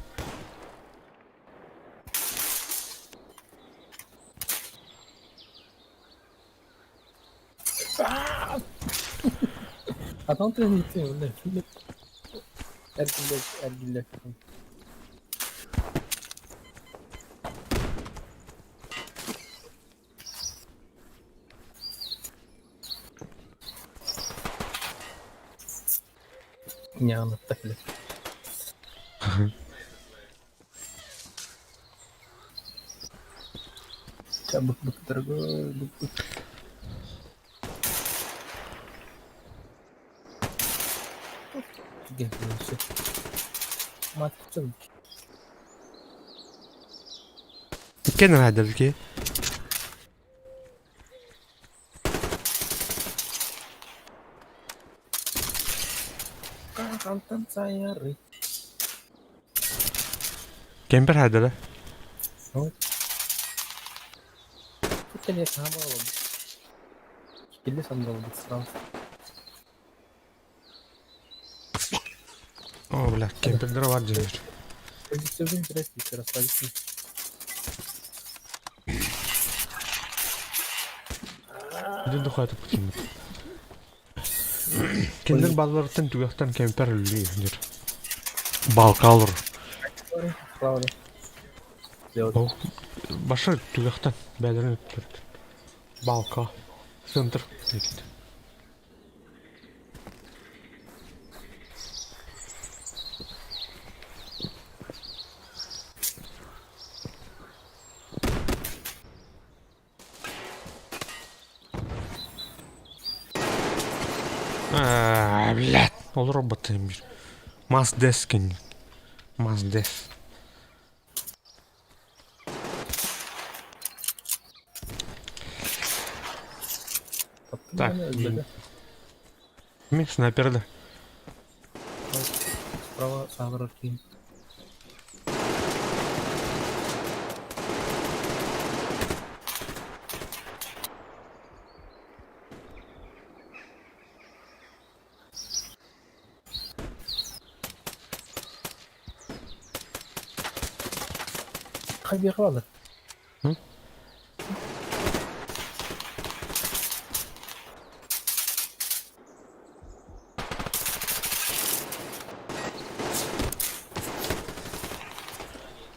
А там ты не ты, блядь. Эргиллек, эргиллек. Не, она так, блядь. Бык, бык, дорогой, бык, бык. Кен радалки. Кемпер хадала. О, бля, кемпердер бар деңер. Дин духаты путин. Кендер балларыттан түгәхтан кемпер үлли дир. Балкалыр. Башы түгәхтан бәлерин өттүрт. Балка. Центр. Дигит. А, блядь. Ол робот бир. Мас дескен. Мас дес. Так, блин. Мен снайперді. Справа сағырыр кейін. Қай қалады?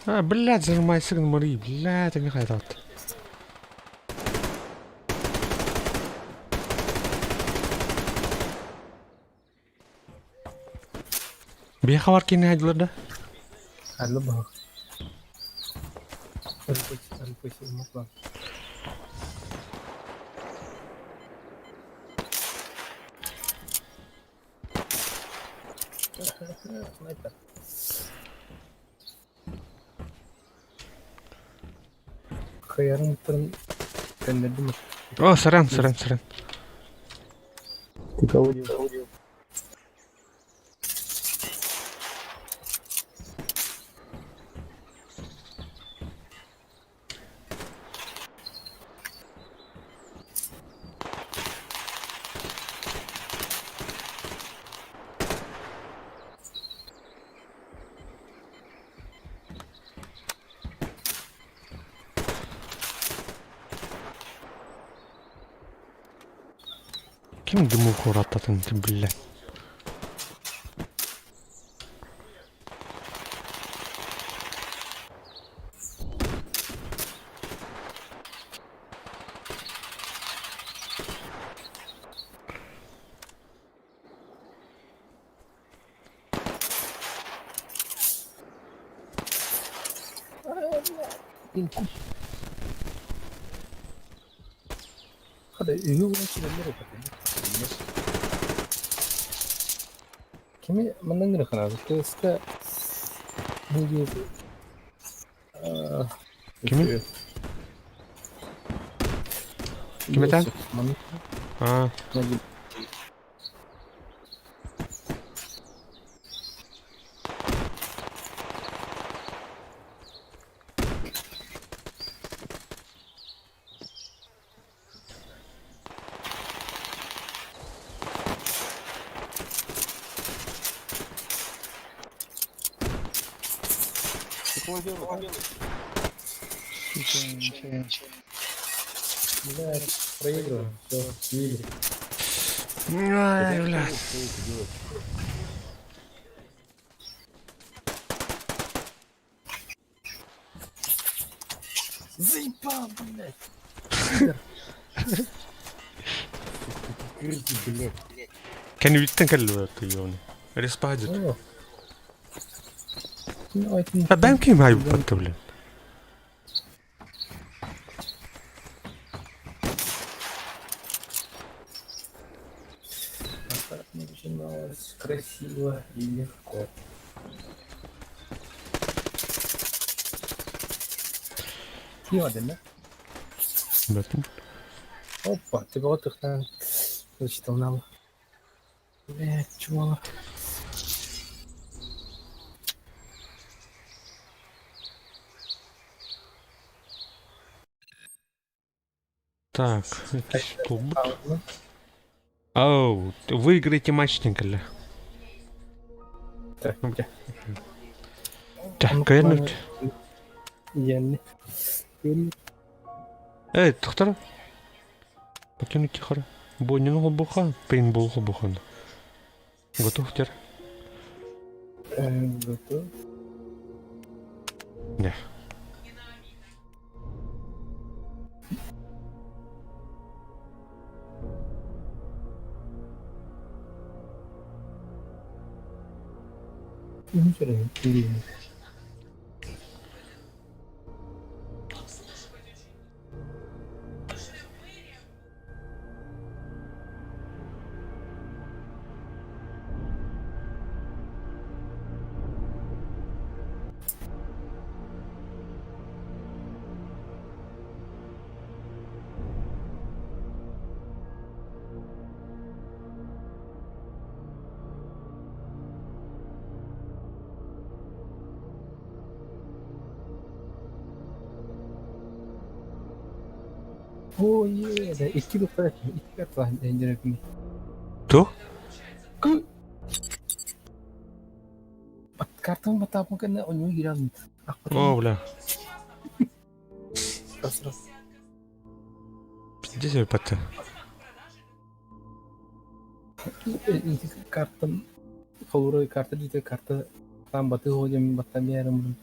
А, блядь, зажимай сыгн Мари, блядь, они хотят. Биэхэ бар кини хайдылар да? Харлы баһык. РПС, МФ. Снайпер. Кыйарын туран көннөрдүм. О, саран, саран, саран. Ты кого делал? Ким дымуху рататын, ты, блядь. Хада үһү уон килэллэр этэ. Кими манна гырахана КСК бу Кими? Ким этэн? А, Бля, проигрываем. Все, слили. Ай, блядь. Заебал, блядь. Крысы, блядь. Кэнниттэн кэллибэт ёны. Респадит. О. Ну, это не- А бэм ким айбатты, блин. Так начиналось красиво и легко. Киодин, да? Бэтим. Опа, ты вот их там зачитал нам. Блять, чего? Так, столбут. Оу, выиграйте матч, Николя. Так, где? Так, кэннут. Я не... Эй, тохтор. Покинуть тихо. Бонин глубоко, пейнбол глубоко. Готов теперь? Готов. Не. Ничего не Оо, е, икки бukta икки картла энжерекми. То? Картам батапын кэннэ онньуу киирэн О, бля. Раз раз. Пиздец айбатты. Ити картам холура карта дите карта там баты ходим баттамиярым.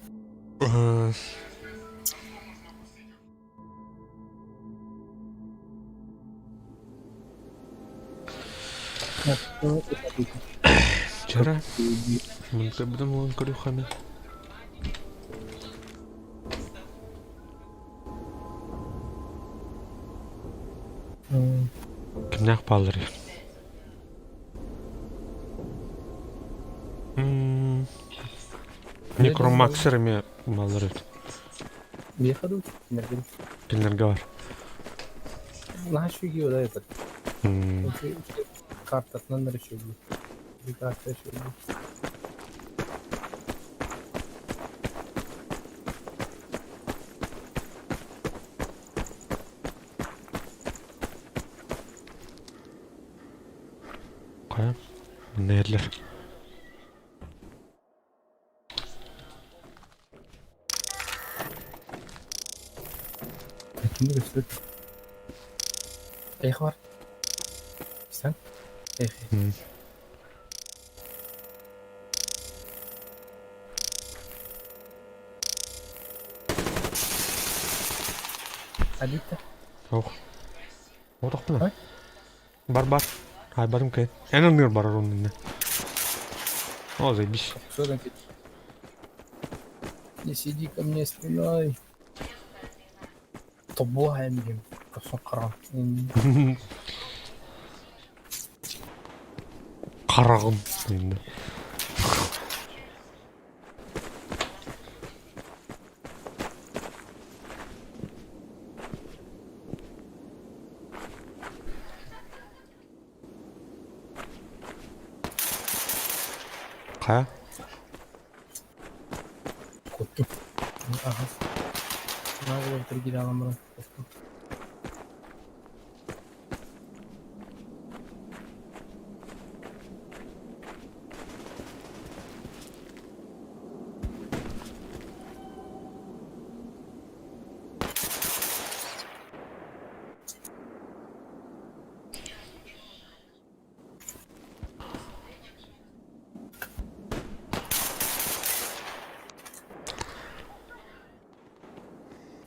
Вчера мы будем крюхами. Кимнээх баалларый? Некромаксер эмиэ бааллар эбит. Миэхэ дуу? Кинилэргэ дуу? Кинилэргэ бар. Наһаа үчүгэй да этот. Картатынан да үчүгэй. Карта үчүгэй. Хайа? Нээлэр. Кимди көстүбүт? Эйхэ бар. Sen? Эйхэ. Алита. Ох. Отохпуна. Бар бар. Ай барым кэ. Эн ыныр барар оннуна. О, заебись. Что там? Не сиди ко мне спиной. Тобуаем диэн көрсөн хараҕын Хараҕым диэн. Хайа? Куттум. Аха. Наголову триггерялым баран куттум.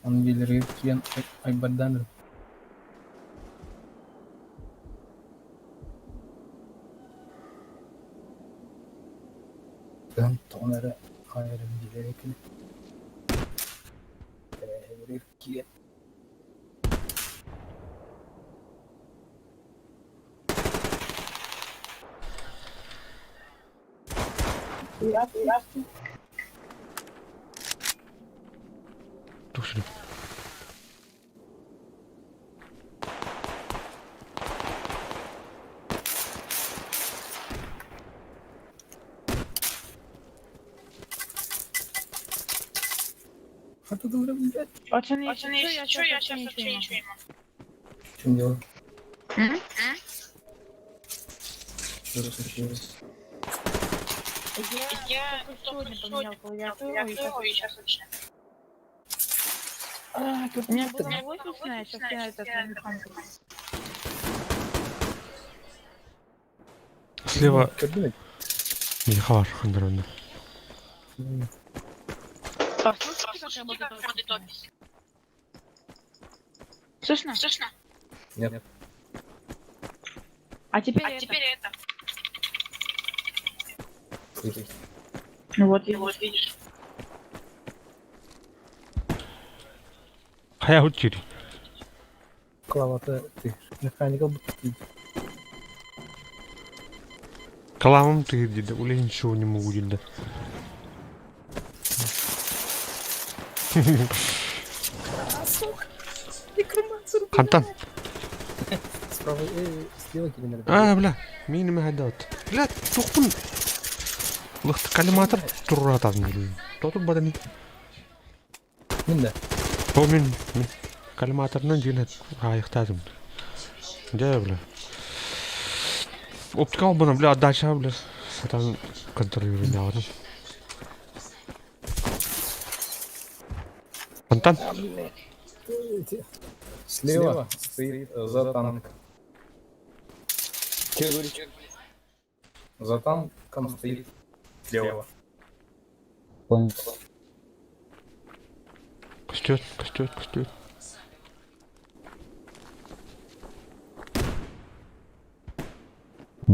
Аны дьиэлэригэр киирэн айбардаан эрэ. Тыган тоҕон эрэ хайа эрэ дьиэлэригэр кэлэн тэрээһиннэригэр киирэн Туох сирий? Хата дура, блядь. Пацаны, если что, я сейчас вообще ничего не могу. В чем дело? М? Что случилось? Я только сегодня поменял клавиатуру и сейчас вообще. А, У меня была офисная, сейчас я этот на механику. Слева Кабинет. Михар хандарана. Послушайте, как работает офис. Слышно? Слышно? Нет. А теперь а теперь это. Слышно. Ну вот, вот видишь. Хайа хут сирий? Клава, ты механикал бы ты. Каламым ты диде, уле ничего не могу диде. Хантан. Справа, слева килимер. А, бля, мин мэхэдат. Бля, тухпун. Лыхты коллиматор туратан. Тотуп бадани. Мин да. О, мин, мин. Коллиматорынан дьиҥэ хаайыктаатым. Дьэ, бля. Оптика бына, бля, отдача, бля. Сатан контролировать. Антон. Слева стоит за танк. Че говорите? За танком стоит слева. Понял. Көстүөт, көстүөт, көстүөт.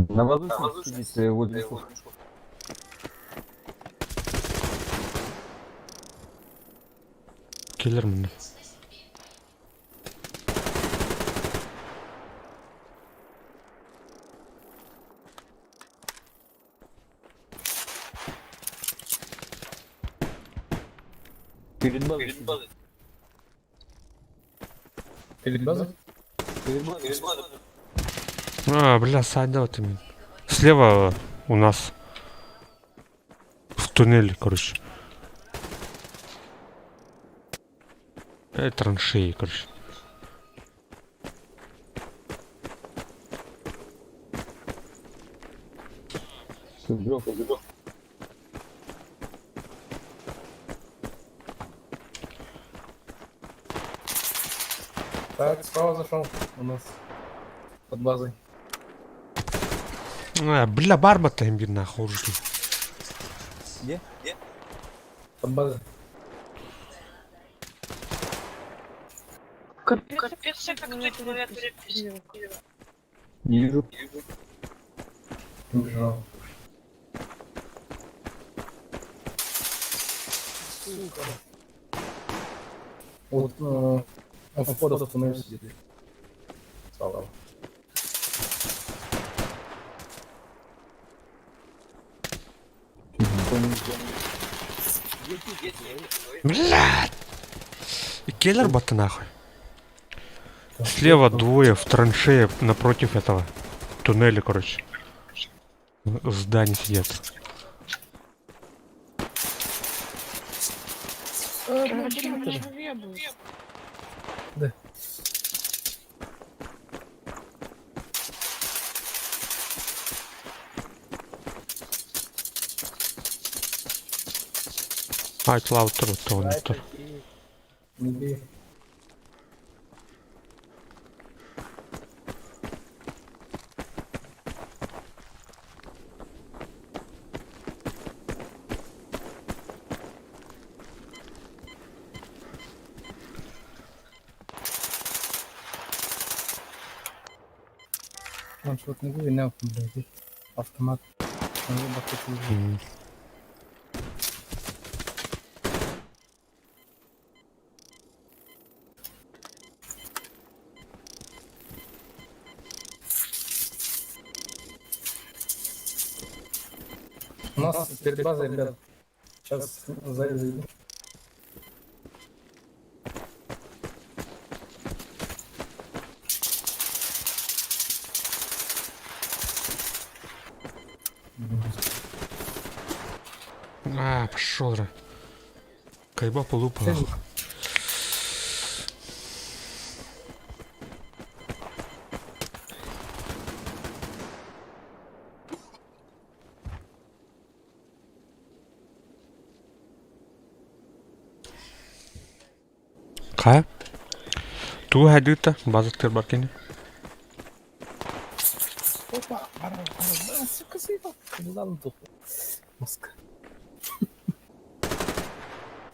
На воздушном сидит возле мешков. Кэлэр мунна. Перед базой сидит. Перед базой? Перед базой. А, бля, Саня, вот именно. Слева у нас. В туннеле, короче. Траншеи, короче. Убег, убег. Так, справа зашел у нас. Под базой. А, бля, барба-то им видно, хуже. Где? Где? Под базой. Капец, Капец, я как на клавиатуре пиздил. Не вижу. Убежал. Сука. Вот у входа в туннель сидит. Справа. Блядь! И Келлер бата нахуй. Слева двое в траншее напротив этого туннеля, короче. В здании сидят. Да. А, лаутер, то он тур. Не бей. Он что-то не говорит, блядь. Автомат. Он М. У нас перед базой, ребят. Сейчас зайду. А, пошел же. Кайба полупа. Цель. Хайа? Тугу хайдыыта база бар кини. Опа, баран, баран, сука, сука. Ладно, тут. Маска.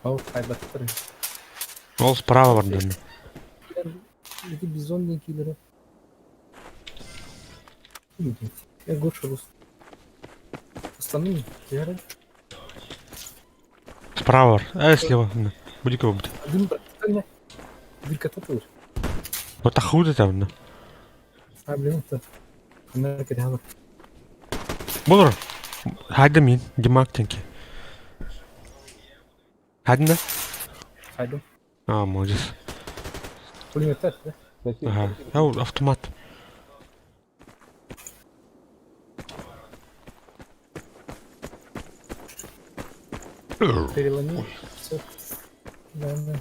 О, хайбаттар. Ол справа бар дэнэ. Эти бизонные киллеры. Я Гоша рус. Остальные, я Справа бар. Слева. Буди кого-то. Один брат, Вилька тут. Вот ахуда там. А, блин, это... Америка реально. Болор. Хайда мин, Димак тенки. Хайда? Хайда. А, молодец. Пулемет, да? Ага. Ау, автомат. Переломил. Все. Да, да.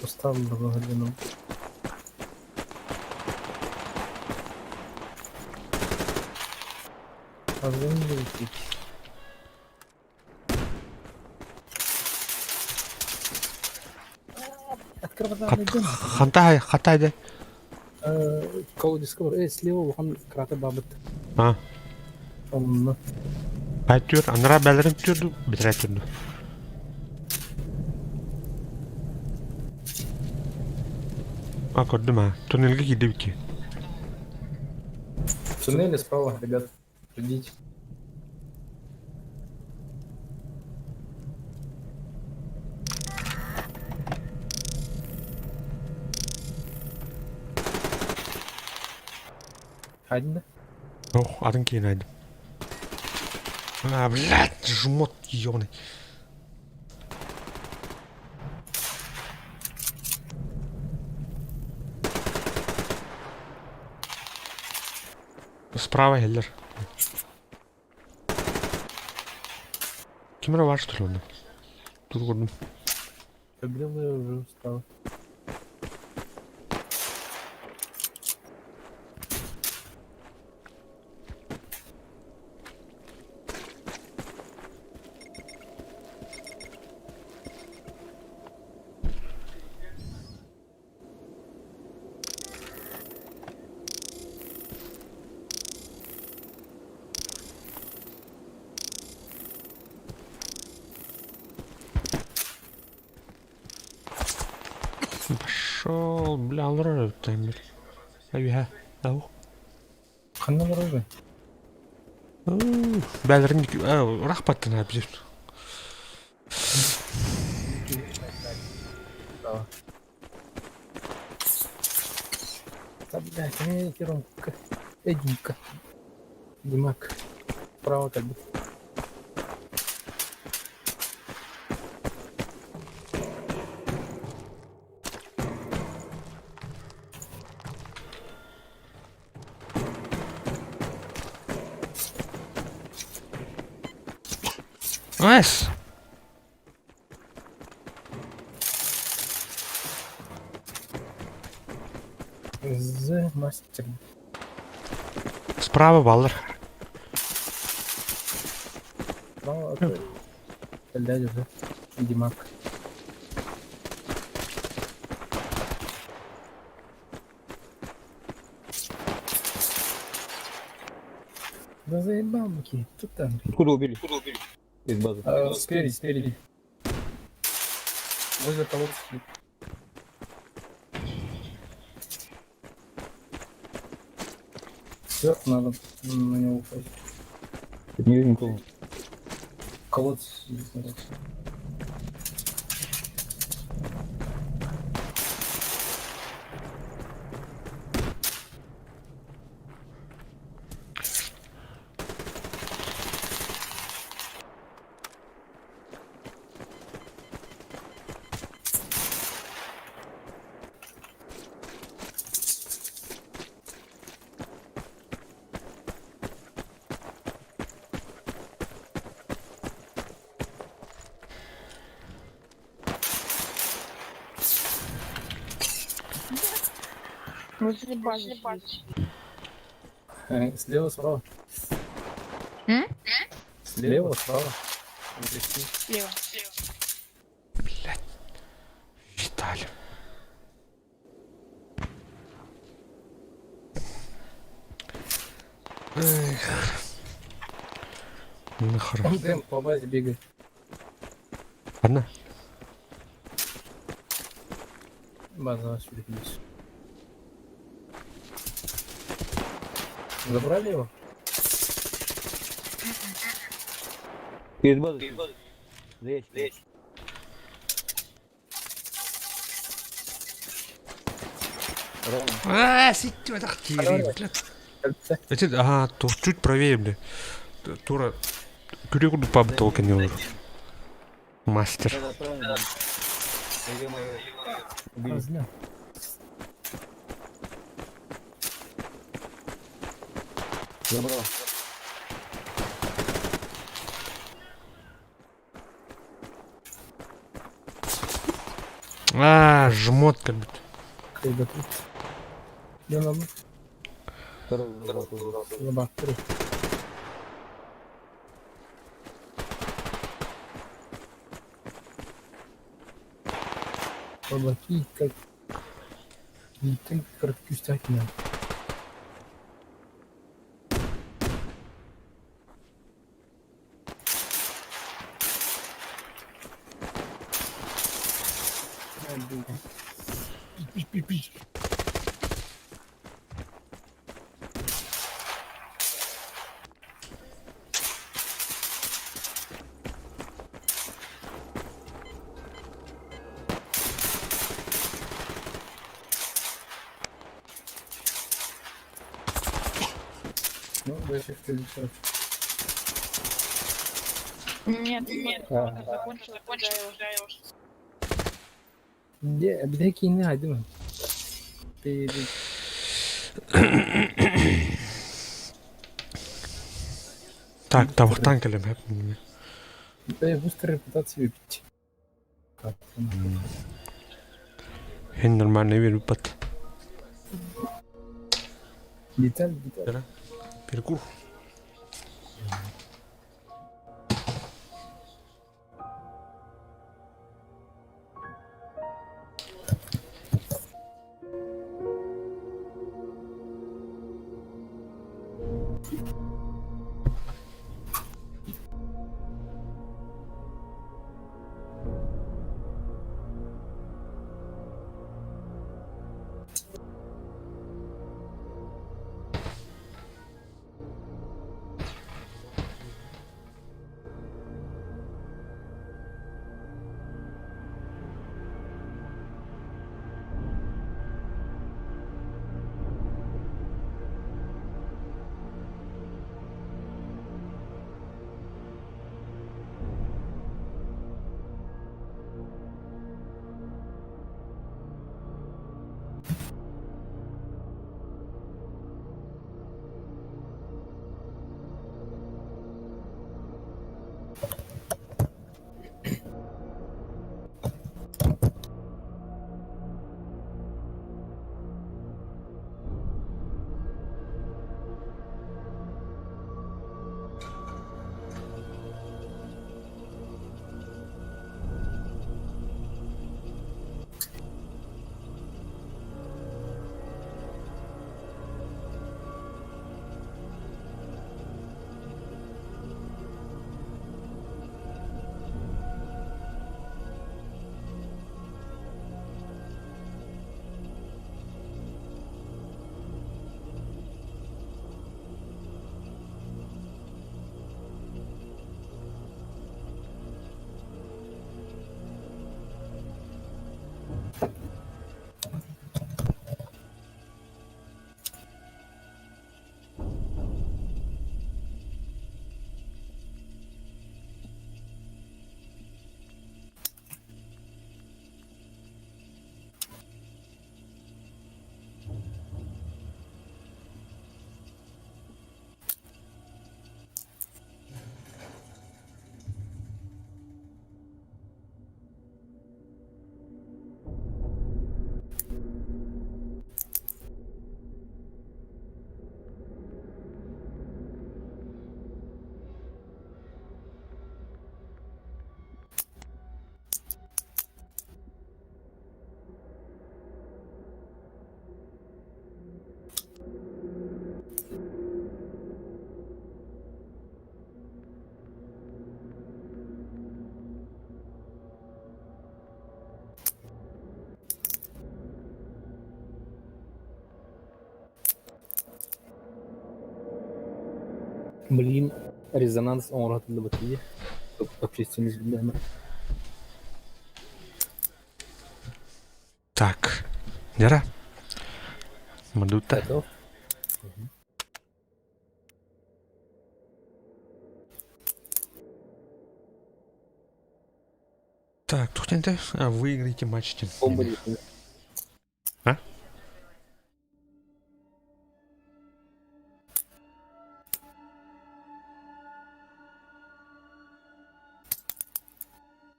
Устал благодину. Позвонили. Хантай, хатай да. Call Discover. Слева улахан кратер бабыт. А. Онно. Хай түр, анара бэлэрин түрдү, битирэ түрдү. А, көрдүм а. Туннельга киирдэ бики. В туннеле справа, ребят. Идите. Один, да? Ох, атын киин айдым. А, блядь, жмот ёбаный. Справа Хеллер. Ким эрэ баар что ли онно? Тут көрдүм. Побил я уже устал. Пошел, бля, олорор таймер. Аюха. Ау. Ханна оружие. Бәлерин рахпаттан абзир. Да. Да, блядь, у меня Ромка. Эдимка. Димак. Справа как бы. Эс! З мастер. Справа баллар. Справа от... Дядя, да? Димак. Да заебал, Мики. Тут там. Откуда убили? Из базы. А, спереди, спереди. Возле колодца. сидит. Сверху надо на него упасть. Не вижу никого. Колодец сидит, смотри. Возле базы сидит. Слева, справа. М? Слева, справа. Слева. Блядь. Виталий. Эх. Ну хорошо. Он прям по базе бегает. Ладно. База сюда здесь. Забрали его? Из базы. За ящиком. А, сидите, так блядь. Кольца. Эти, ага, то чуть правее, бля. Тура, күрек паб толкин olur. Мастер. Да, да, правильно. Ё-моё. Убили. Размер. Забрал. А, жмот как будто. Когда тут. Я на Второй забрал тоже. лоба. Облаки как не ты короткюстятина. Пич, пич, пич. Нет, нет, закончил, закончил, Дьэ, бүтэһик киинэ хайдым. Так, табахтаан кэлэм Быстро репутацию выпить. Һин нормальный биэрбиппат. Деталь, деталь. Перекур. Блин, резонанс оҥоро сатыллыбыт дии. Общественность билэмэ. Так, Дьара, Мадута. Готов? Так, тухтенте, а выиграете матч. Бомба не А?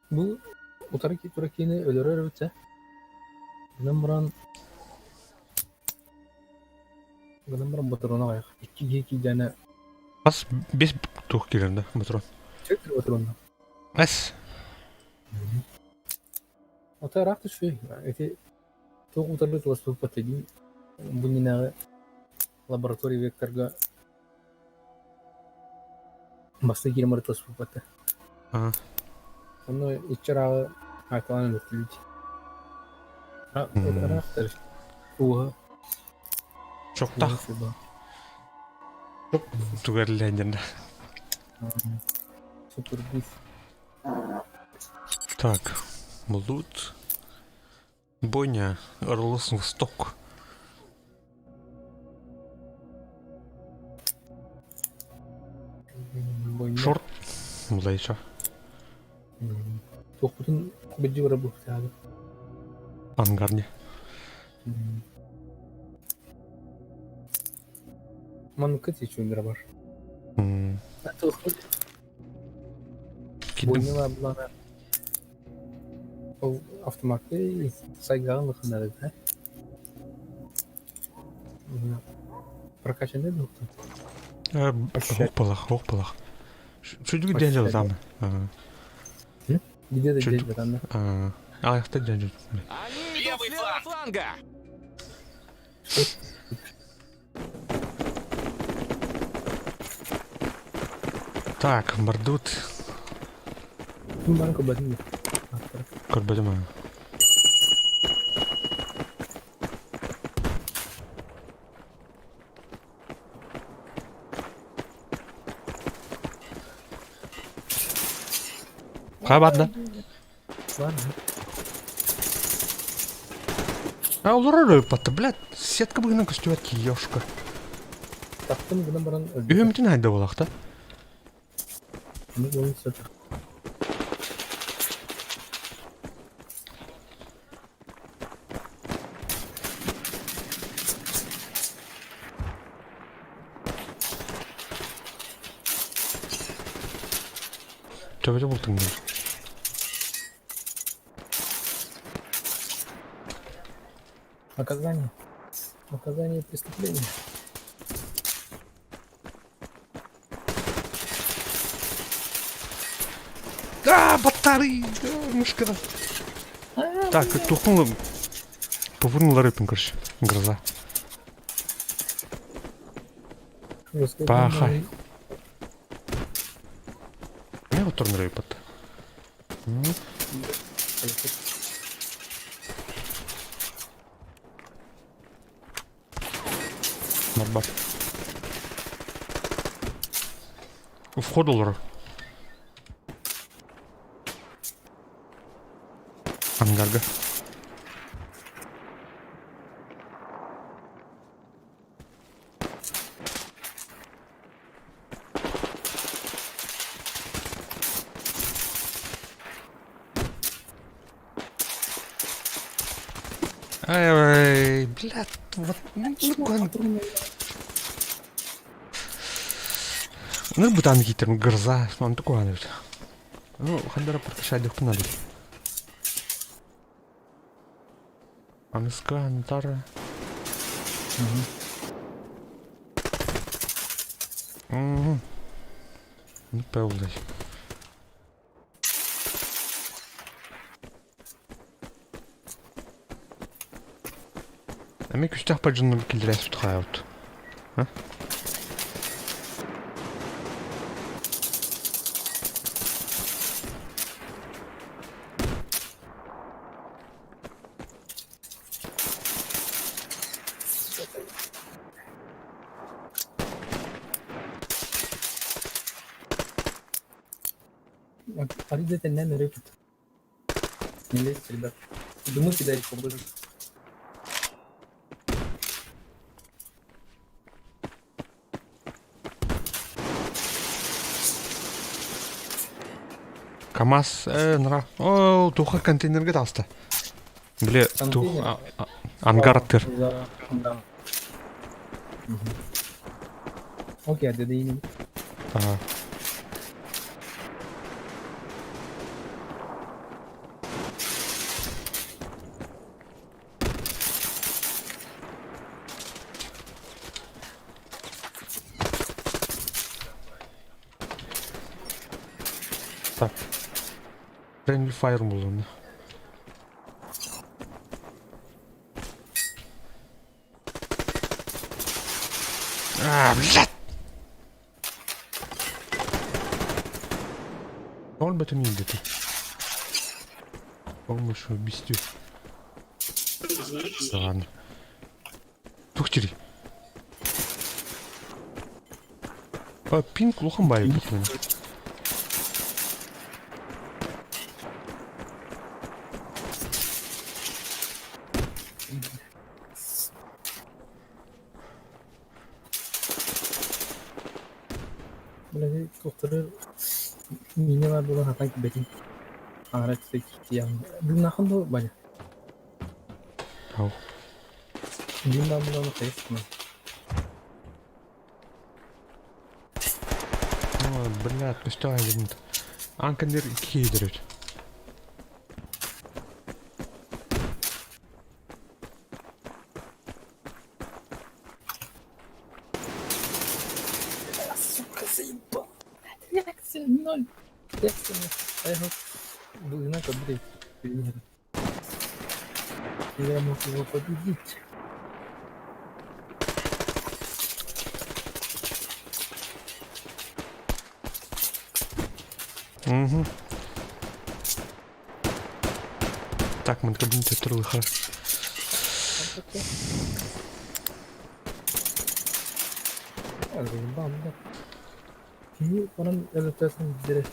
Бу утары туракины өлөрөр эбитэ. Гынан баран гынан баран ботурун аҕайах. Икки киһи киирдээнэ Бас бес тух киирэн да, батрон. Чөк ботурунна. Эс. Ото ыраах түспүй. Ити туох утары туласпыппат дии. Бу иннинээҕи лаборатория векторга бастакы киирэн туласпыппат. Аа. Онно иччи ырааҕы хаайталаан өлөртүлүт. Ыраахтар. Ууһа. Чоктах. Тугерлээн да. Супер бус. Так, Млут. Бойня, Орлос Восток. Шорт. Мулайша. Туохпутун билдьи бара буһтаабыт. Ангарни. Манныкка тиэчүөннэрэ бар. Кидим. Бойняла булана ол автоматты сайгаҕын лыхыннары да. Прокачанный дуктан. Хоп балах, хоп балах. Чүдүгү дэнжэл там. Где да дэнжэл там. А, ахта дэнжэл. Они идут с левого фланга! Так, мордут. Ким көрбөтүм. Көрбөтүм. Хабарда. А олорор өлпатты, блядь, сетка быгынан көстүбэт киешка. Тахтым гынан баран Үһөмтүн хайда болақта. Төбөтө бултуң. Наказание. Наказание преступления. А, батарей! Мышка. Так, тухнула. Повырнула рыбин, короче. Гроза. Пахай. Не вот турнир рыбат. Марбар. Вход олор. Ангарга. Ай, блядь, вот, ну, ну, бутан гитер, гроза, он такой, ну, хандара прокачать их надо. Аныска, Антара. Угу. Ну, певлый. Эми күстэх бажынын килдирес tutxayabut. Аридете не рыпит. Не лезьте, ребят. Дымы кидайте побольше. КамАЗ, нра. О, туха контейнерге таста. Бле, тух, ангар тыр. Да. Окей, а ты Ага. Так. Friendly fire булуну. А, блядь! Ол бөтен инде. Помощь убийстве. Да ладно. Тухтири. А, пинг улахан бай бут. Блядь, тухтары. Миинэ баар буолан хатан кэлбэтим. Аҥара өттө киирэн. Дыҥнааххын дуо, Ваня? Ау. Дыҥ баар буолан хайыс Ой, блядь, көстөө айдын. Аан кэннигэр икки киһи төрүт. Сука, заебал. Реакция ноль. Реакция ноль. А я Глубина как будто Я мог его победить. Угу. Так, мы кабинете турлыха. Заебал, да. Кини онон өлөттөөсөн билэрэ.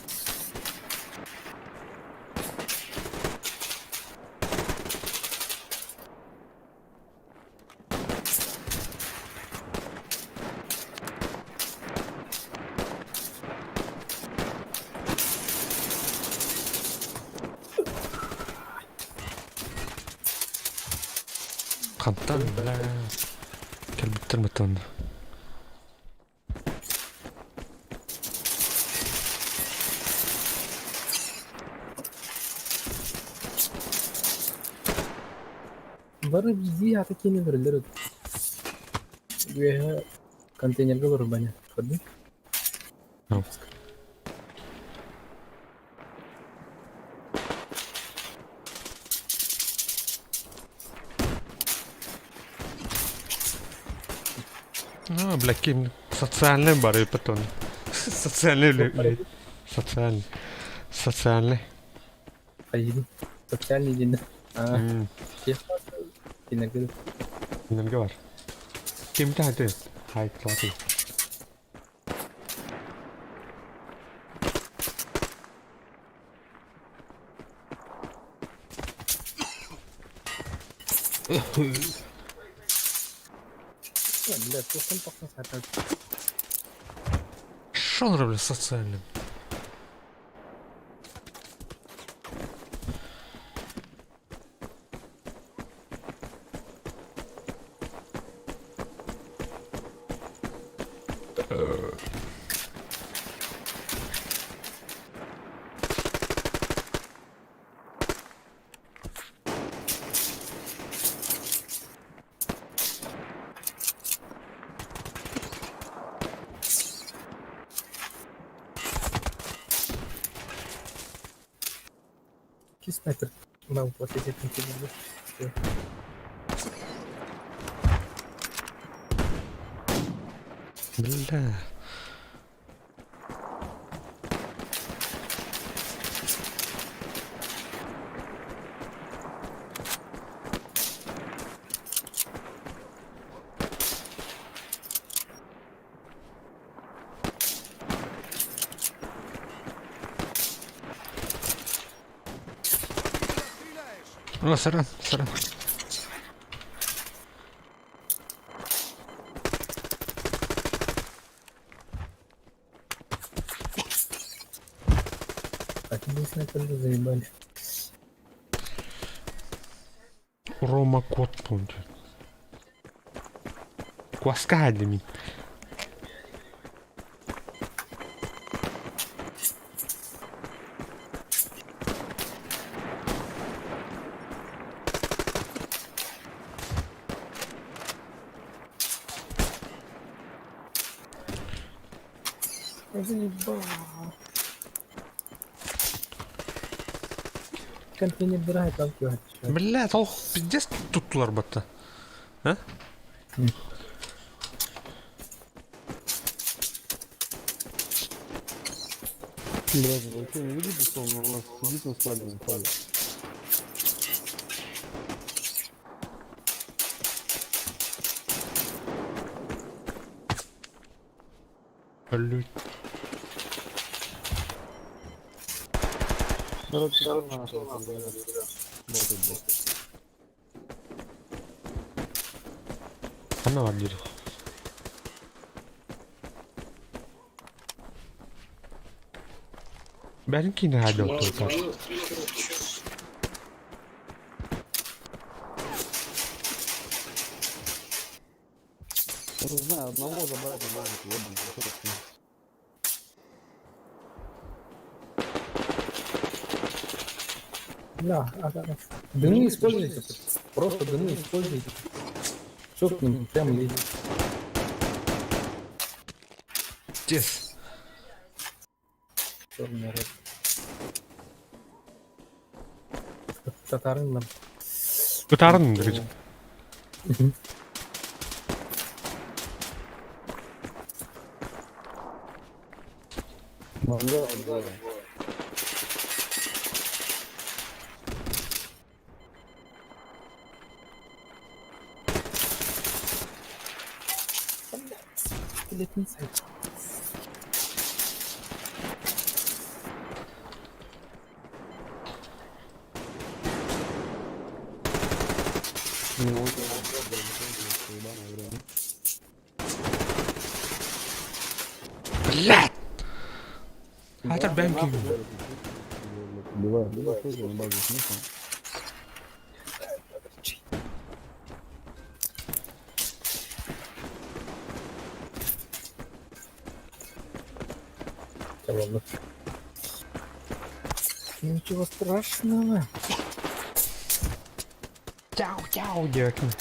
Хантан, бля. Кэлбиттэр мытан. Бары биирдии аата киэнэ көрөллөр эбит. Үөһэ контейнерга олорор Ваня, көрдүҥ? А, бля, ким социальный бары потом. Социальный ли? Социальный. Социальный. Поедем. Социальный день. А, Кинерге. Кинерге бар. Ким тахты? Хай, классы. Бля, туохтан тахсан саатар. Что он бля, социальным? Ки снайпер мал платить контейнерге. Бля. Ну, сорян, сорян. А тебе снайпер заебали. Рома Кот, помню. Куаскадами. Заебал. Контейнер дорогой там Бля, ол пиздец туттулар батта. А? Блядь, вы вообще не видите, что он у нас сидит на складе на поле? Блядь. Короче, нормально, говорят. Боты, боты. Она бар дири. Бэйэтин киинэ хаадьылтыбыттар. Я не знаю, одного забрать и может, ебаный, что такое? Да, ага. Дымы используйте. Просто дымы используйте. Что к ним прям лезет? Yes. Черный рот. Татарын нам. Ытарын говорит. Мангал, да. Летница. Не, вот я ебаное время. Блядь! Хатар бэм киһи. Убиваю. Убиваю, на базе смысл. Да ладно. Ничего страшного. Чау-чау, диэкин.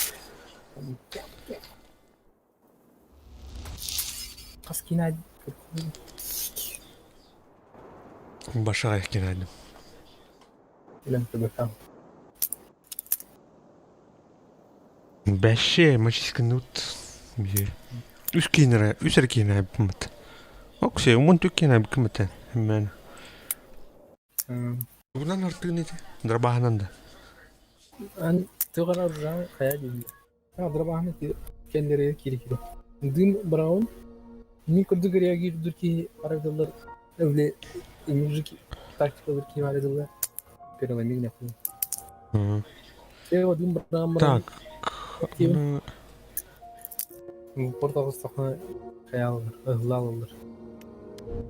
Аскина. Башай кинадым. Лен ТБК. Бәшше мачисканут. Бир. Үс кинere, үс эр кинere биммит. Оксе, умун түк кинere бикмит. Мен. Бугунан артыгын ити. Дарбаһанан да. Ан тыгара ржа хая диби. А дробахны ки кендере кири кири. Дым браун. Ми курдук реагирует ки арагдалар эвле мужики тактикалар ки арагдалар. Переломил нахуй. Эва дым браун. Так. Портал сахна хаялар, ыглалалар.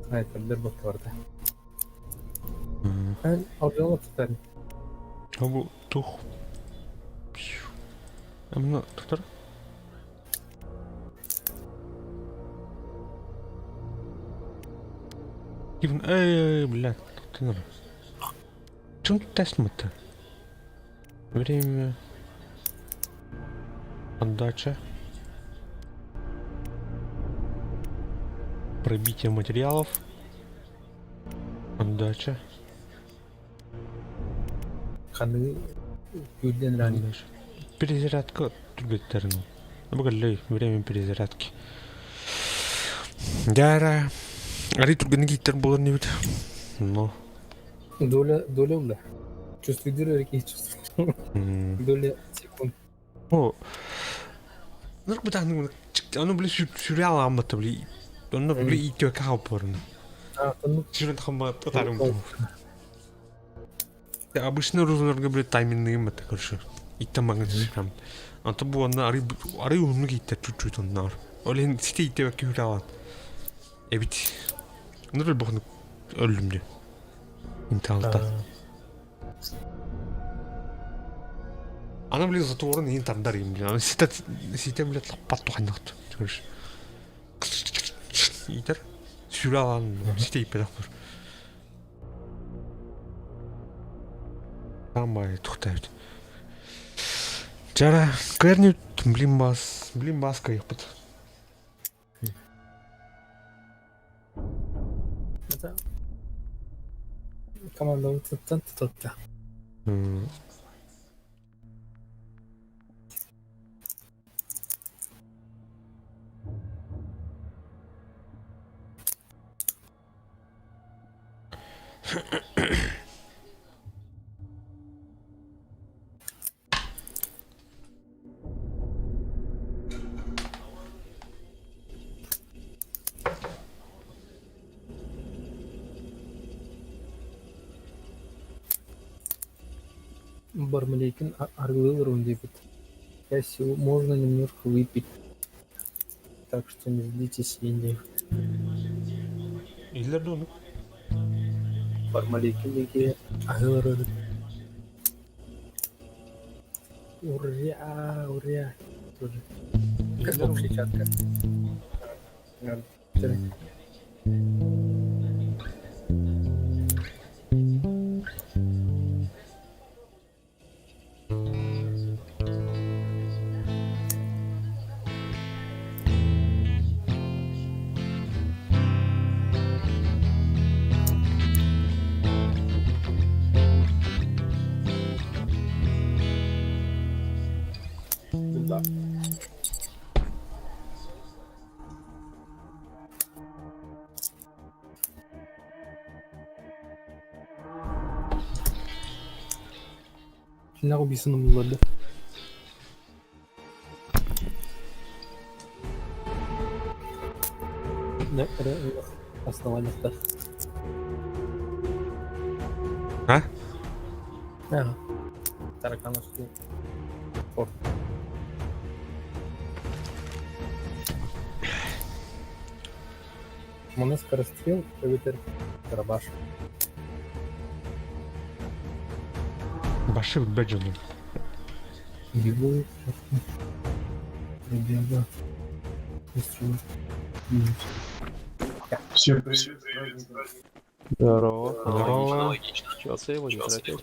Снайперлер бактарда. Ан оржала тутар. Бу тух. Амна тутар. Кивн, эй, блядь, тут Чем тут тест мы-то? Время. Отдача. Пробитие материалов. Отдача. Ханы күлден рани. Отдача. Перезарядка. Түргеттерин. Бүгілі время перезарядки. Дяра. Ари түргені кейттер болар не бит. Но. Доля доля ула. Чувствует реки чувствует. Доля секунд. О. Нұрк бітағының аны біле сүре аламын били. Оны били итө кау порны. А, ну Сүрен хамма татарым. Обычно рузларга биле тайминг мата короче. Иттен маңын сүрәм. Анта бу аны ари ари уһуну киттер чуть-чуть оннар. Олен сите итте бәкки хүрә алан. Эбит. Нур бохну өлүмдү. Инталта. Ана блин затворын ин тардар им блин. Аны сите сите блин лаппат туханнакт. Короче. Итер. Сүрә алан сите иппе дакпыр. Самай тухтайт. Жара, кэрни блин бас, блин бас кайыппыт. Это команда туттан тутта. Бармалейкин аргылыр он дебит. Я всего можно немножко выпить. Так что не злитесь, Инди. Иллер дону. Бармалейкин диэки аһыы олорор. Ура, ура. Тоже. Как общая чатка. Да. Кинаҕа убийсыным булларды. Не, основаниях-то. А? Ага. Таракановский форт. Манна скорострел, эбэтэр дробаш. Башив бэдьону. Бегу, Бега. Выстрелы. Всем привет. Здорово. Здорово. Чё, ты его не тратил?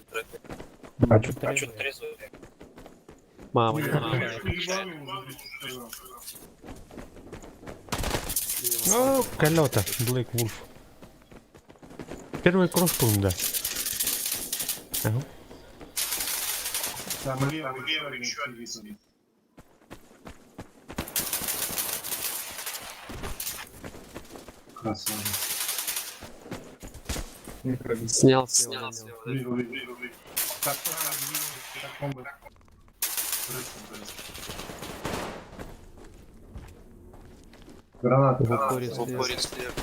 А чё трезвый? Мама, не надо. О, колета, Блэк Вульф. Первый кросс, по-моему, да. Ага. Там левый еще один сидит. Красава. Снял слева. Видел, видел, видел. Так, так, бомбы. Граната. В упоре слева.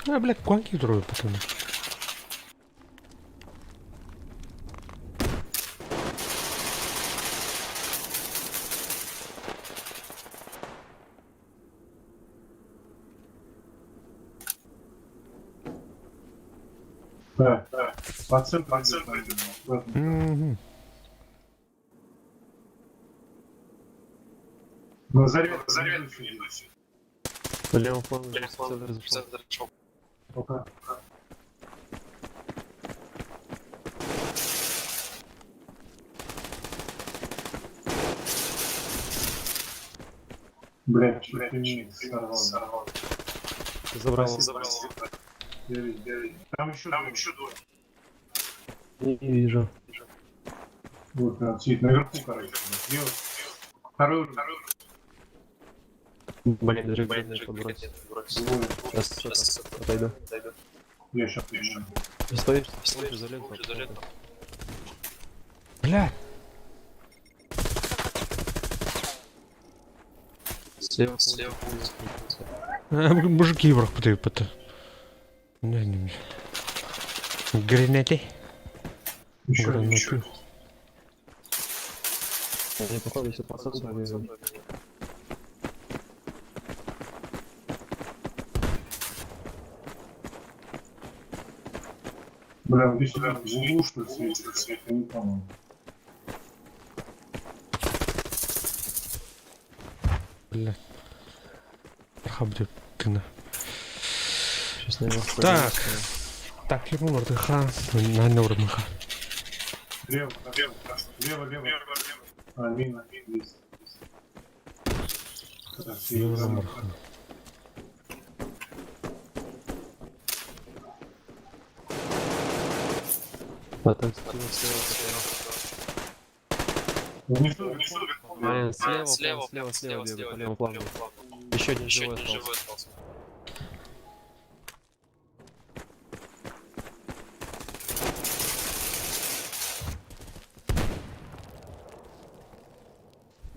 А, блядь, куанки трое потом. Да, да. По центру идет. Угу. На заряд, заряд. По левому флангу в центр зашел. Пока. Блять, чуть не сорвал. Забрал. Я видел, я видел. Там еще двое. Не вижу. Вот, да, сидит наверху, короче. Слева. Второй уровень. Блин, даже гранаты подбросил. Двое. Сейчас отойду. Я сейчас приезжаю. Стоишь, стоишь за ленту. Бля, Слева, слева. мужики враг потом. Не, не, не. Гранаты. Еще один, еще Гранаты. Они походу если по центру бегают. Бля, он здесь в углу, что ли, светит? Я не понял. Бля. Хабды тына. Сейчас наверх. Так. Так, левый ха, на нормаха. Лево, лево, лево, лево. А, мина, есть. Красиво. А там слева, слева, слева. Внизу, Блин, слева, слева, слева, слева, слева, по левому флангу. Еще один живой остался.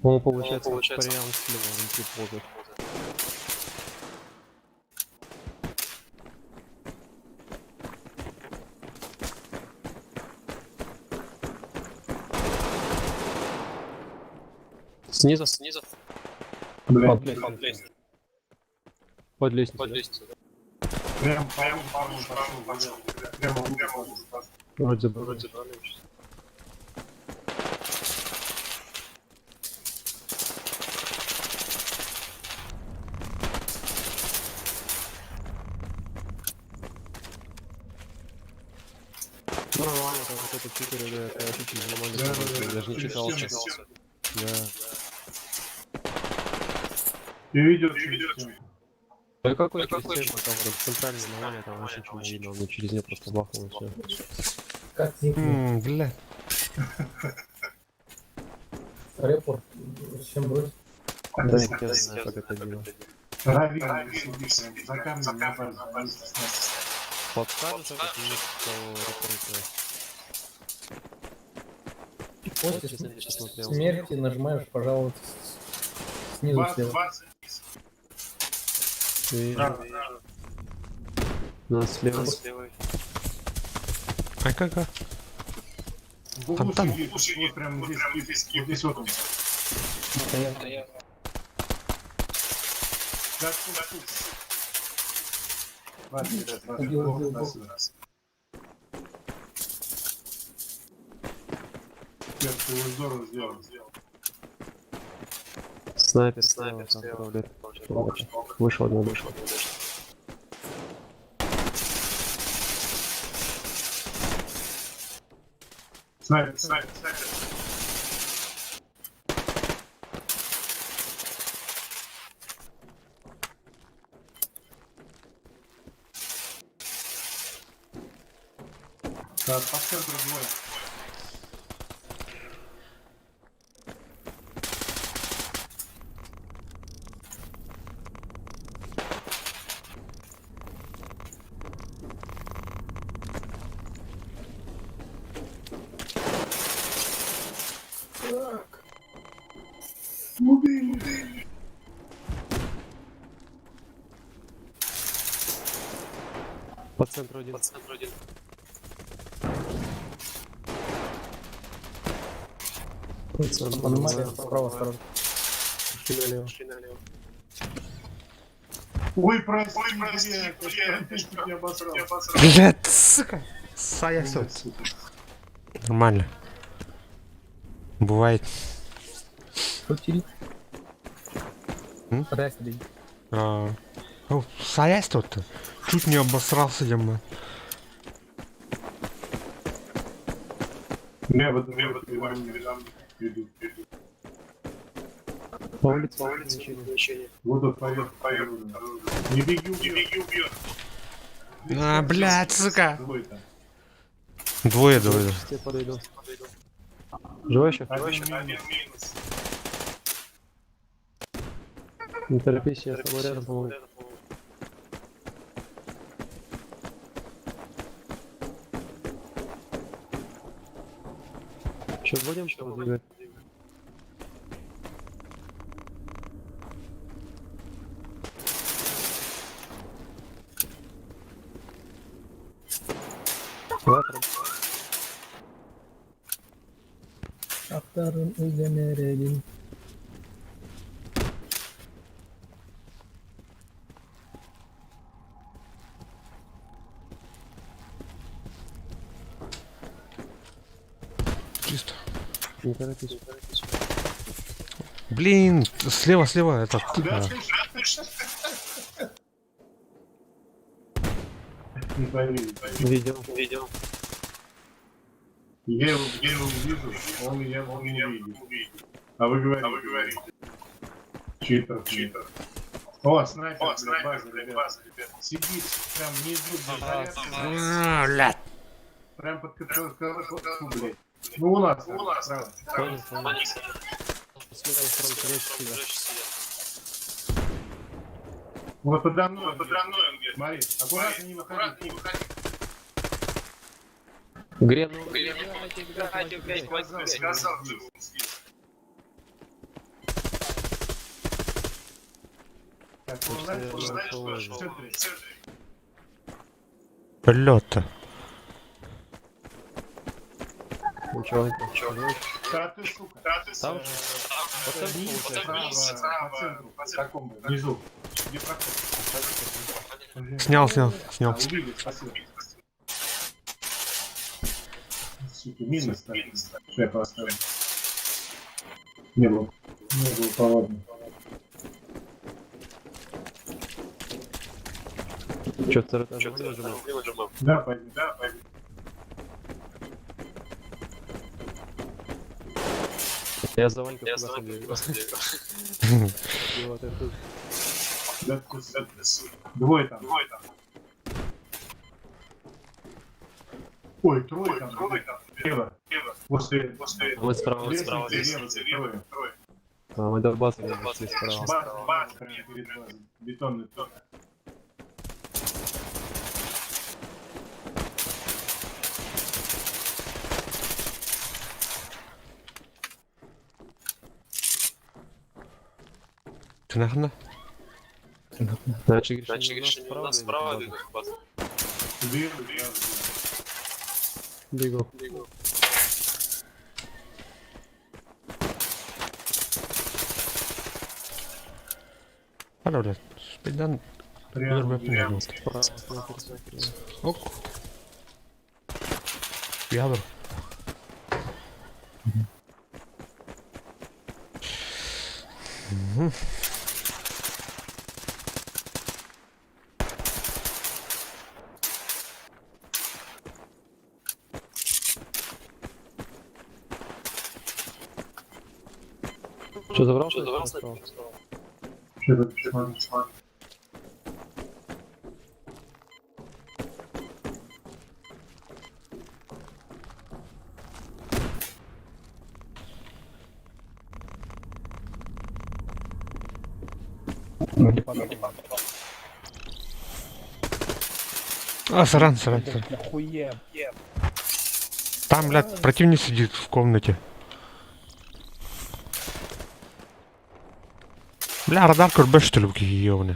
Он получается, прям слева внутри ползает. Снизу, снизу. Бля, Под лестницей. Под лестницей. прям, прям, пошел, пошел, пошел. Прямо в лужу пошел. Вроде забрали. Ну, нормально, там вот это читеры, да, это вообще через нормально. Да, Я даже не через читал. стену. Да. Ты видел через стену? Да какой через стену, там вроде центральный нормально, там вообще ничего не видно, он через нее просто бахнул и все. Как ник? Бля. Репорт. Всем брось. Да, я знаю, как это дело. Равин сидит прям за камнем на базе. Подскажешь, как ник того репорта? После Честно, не посмотрел. смерти нажимаешь, пожалуйста, снизу База, слева. база. Вижу. Право. У нас слева. А как? а? В углу Там, там. сидит, вот прям здесь, вот здесь вот он. Да, тут, тут. База, ребят, база. Убил, убил, База. Теперь ты его здорово сделал. Снайпер слева, там туалет. Вышел один, вышел. Снайпер, снайпер, снайпер. Так, по центру двое. Убили! По центру один. По центру Аномалия двое. справа сразу. Пошли налево. Ой, прости, блядь, ты чуть не обосрал. Блядь, сука. Саясот. Нормально. Бывает. Крутили. М? Подожди. А, о, Саясот-то. Чуть не обосрался, я Лево, лево, лево, ведут. По улице, по улице помещение. Вот он поверх, поверх. Не беги, убьет. Не беги, убьет. А, блядь, сука. Двое там. Двое, двое. Сейчас я подойду. Живой еще? Один минус. Не торопись, я с тобой рядом помогу. Че, будем что двигать? Давай, Aktarın üzerine Чисто. Не торопись. Блин, слева, слева этот. Да, а, слушай. Не поверю. Видел. Видел. Я его вижу, он меня увидит. А вы говорите. Читер, читер. О, снайпер, блядь, база, ребят. Сидит прям внизу, где зарядка, а, блядь. прям под КП, блядь. Ну, у нас, у нас. Понял, понял. Слева сразу, короче, сидят. Вот подо мной, он где. Смотри, аккуратно не выходи. Грену. Сказал, же, он здесь. Так, он знаешь, Наверное, он знаешь, в центре. Блядь-то. Ничего, ничего. Да ты, сука. Да ты, Там? сука. По центру Вниз, получается? справа, по центру, по такому, внизу. Где проход? Снял, снял, снял. А, убили, спасибо. сука, мины ставили. Что я поставил. Не было поводно. Че, второй этаж нажимал? Да, пойди, да, пойди. Я за Ванькой фугасом бегаю. Вот это тут. Да, двое там. Ой, трое там. Лево. После. Мы справа. Лестницы, лево, трое. А, мы до базы дошли справа. Баз, прямо перед базой. Бетонный. Ты нахрена? Значит, Гриша, у нас справа бегут. Лево, лево. Бегу. Алло, блядь. Спидан. Прямо, Прямо. Справа, снайпер, снайпер. Ок. Ядр. Мгм. Что, забрал? Что, забрал? Что тут? Смотри. А, саран, саран, саран. Нахуя? Там, блядь, противник сидит в комнате. Бля, радар көрбөт что ли, ёбаный.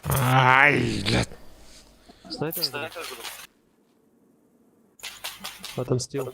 Ай, блядь. Снайпер? Отомстил.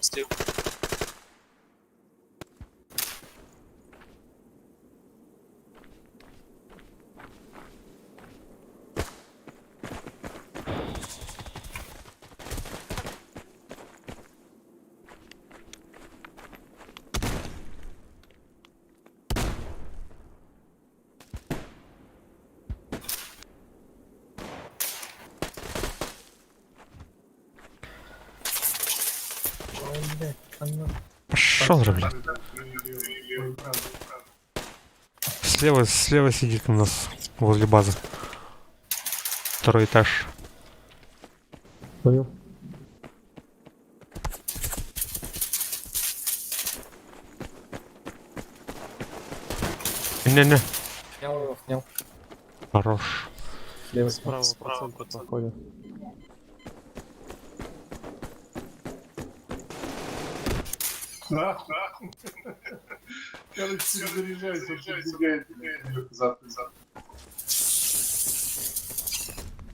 Ой, блядь, она... Пошел же, блядь. Слева, слева сидит у нас возле базы. Второй этаж. Понял. Не-не, Снял его, снял. хорош. Слева, Справа, справа, проходит. Нахуй. Короче, все заряжается, подбегает, зад, зад.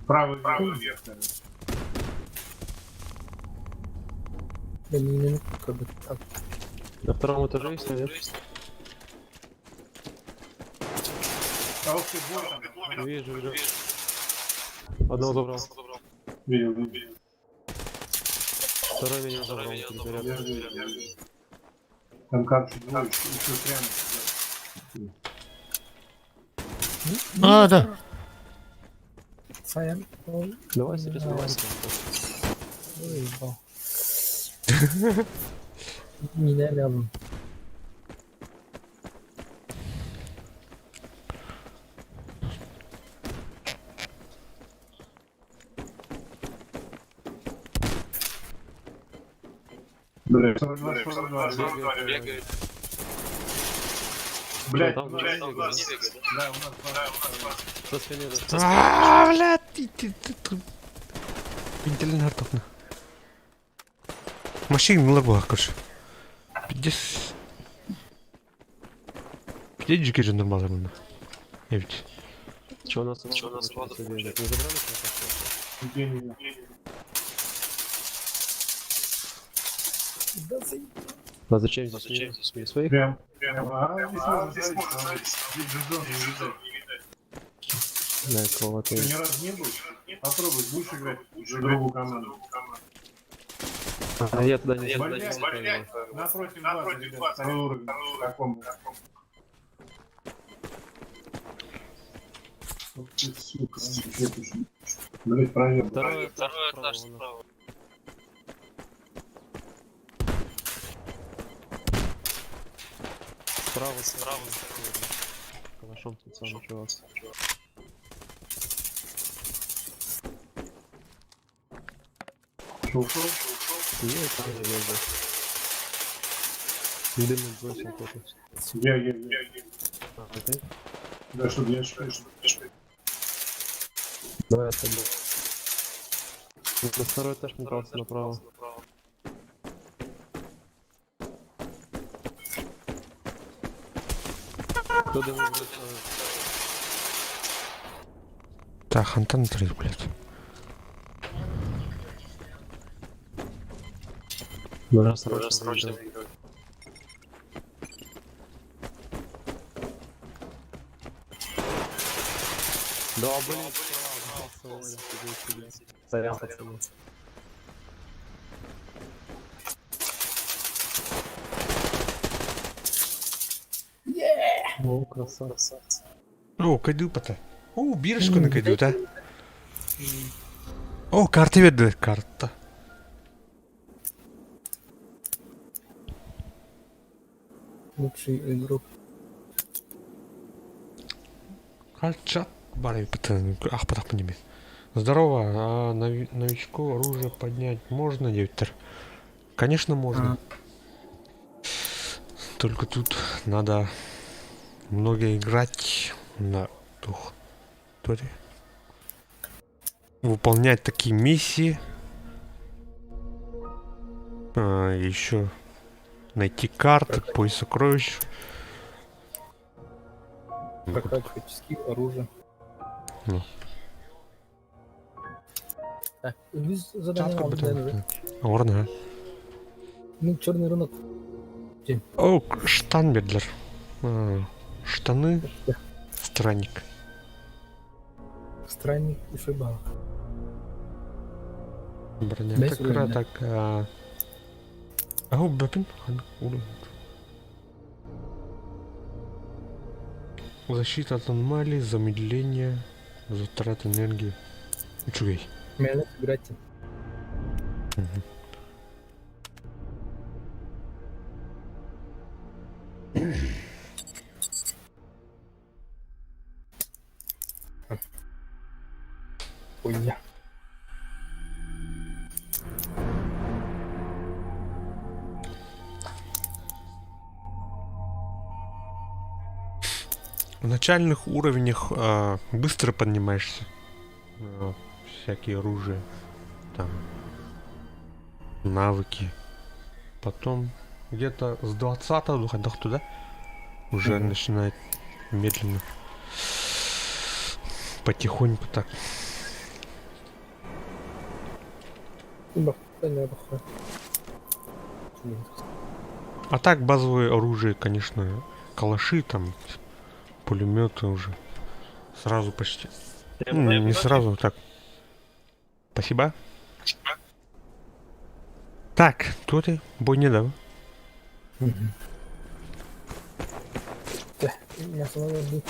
Правый, правый вверх, наверное. Да не минуту, как бы так. На втором этаже есть, нет? А ух ты, двое там. Вижу, вижу. Одного забрал. Видел, видел. Второй меня забрал. теперь Я видел, я видел. Там короче двое, еще прямо сидят. А, да. Саян, он... Давай, сейчас, давай. Ой, ебал. Меня рядом. Бля, 42, 42, 42. Бегает. Блядь, Там блядь, не у нас, да, у нас, да, у нас. Со спины, да. А, блядь, ты. Вентилятор. Машина лабуха, короче. Пиздец. Пиздец, же нормально. Я ведь. Че у нас? Че у нас? Не забрали? Евгений. Да заебал. А зачем здесь? Не своих? Прям, прям, а, здесь можно залезть, здесь же зона, не видать. На кого-то. Ты ни разу не был? Попробуй, будешь играть за другую команду. А я туда не Блядь, блядь, Напротив базы, ребят, второй уровень. В таком. Вот ты, сука, Блять, проеб. Второй этаж справа. Справа, справа. Калашом тут самый чувак. Что, ушел? Нет, там не бегает. Дым бросил кто-то. Я. А, ты? Да, чтобы я что, Давай я с тобой. На второй этаж метался направо. Кто дым бросил? Так, Хантан 3, блядь. Нужно срочно выигрывать. Да, блин, справа, Сорян, пацаны. О, красавцы. О, кайду пата. О, бирочку на кайду, да? О, карта ведет, карта. Лучший игрок. Кальчат бары пата. Ах, потах поними. Здорово, а новичку оружие поднять можно, Виктор? Конечно, можно. Только тут надо много играть на дух. Тори. Выполнять такие миссии. Еще найти карты, поиск сокровищ. Прокачивать скилл, оружие. Ну. Так, виз задание Чатка вам бы дали. там. Орна. Ну, черный рынок. О, штанбедлер. А, штаны. Странник. Странник и шибалок. Броня. Без Так, уровня. так. Ау, бэпин. Защита от аномалий, замедление, затрат энергии. Чугай. Мельник играть. Мгм. Хуйня. В начальных уровнях быстро поднимаешься. Всякие оружия, там, навыки. Потом где-то с 20-го выхода туда уже начинает медленно, потихоньку так. А так базовое оружие, конечно, калаши там, пулеметы уже сразу почти. Ну, не сразу, так. Спасибо. Так, кто ты? Бой не дал. Я самого жду.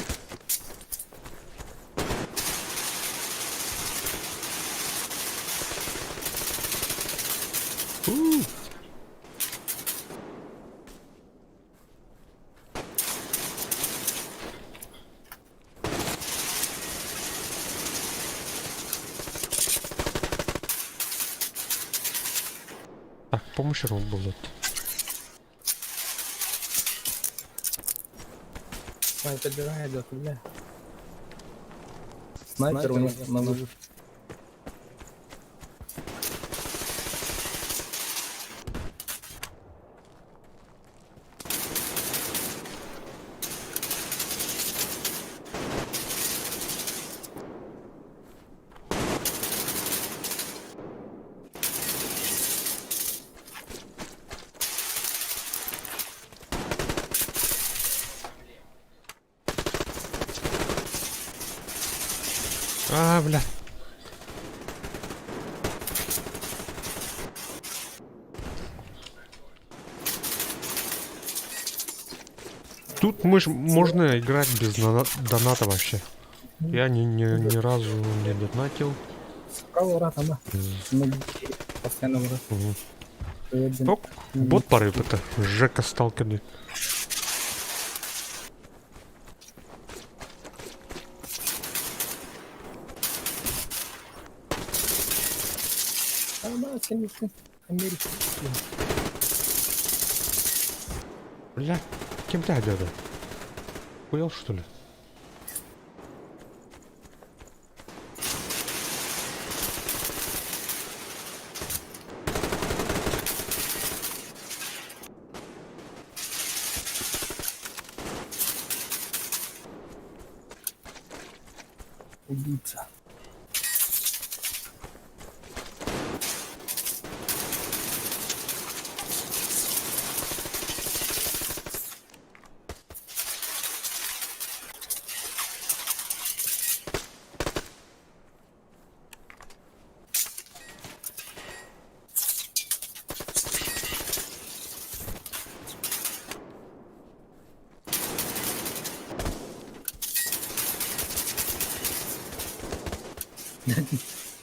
Так, помощь был. Снайпер подбирает, да, бля. Снайпер у них на выжив. А, бля. Тут мы ж, можно играть без доната вообще. Я ни разу не донатил. Справа ура там, ну, постоянно ура. Мгм. Оп, бот порыв это. Жека сталкер. Америка. Бля, кем ты дядя? Хуел что ли? Убийца.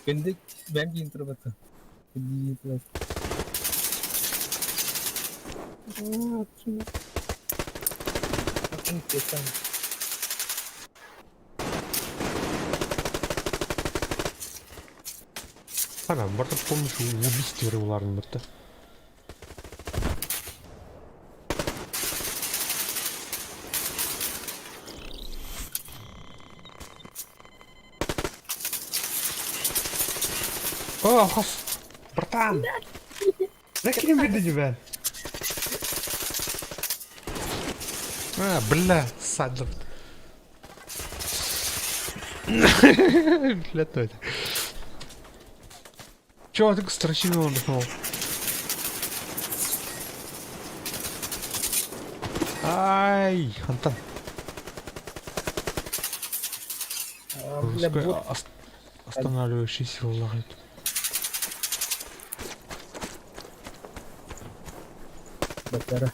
Кендик бэм диин турбата. Диин турбата. Ана, барда помнишь, в убийстве уларын бітті. О, алхас! Братан! Закинь видно тебя! А, бля, садлер. Бля, то это. Чё ты страшно отдохнул? Ай, Антон. Бля, бот. Останавливающий силу лагает. Батара.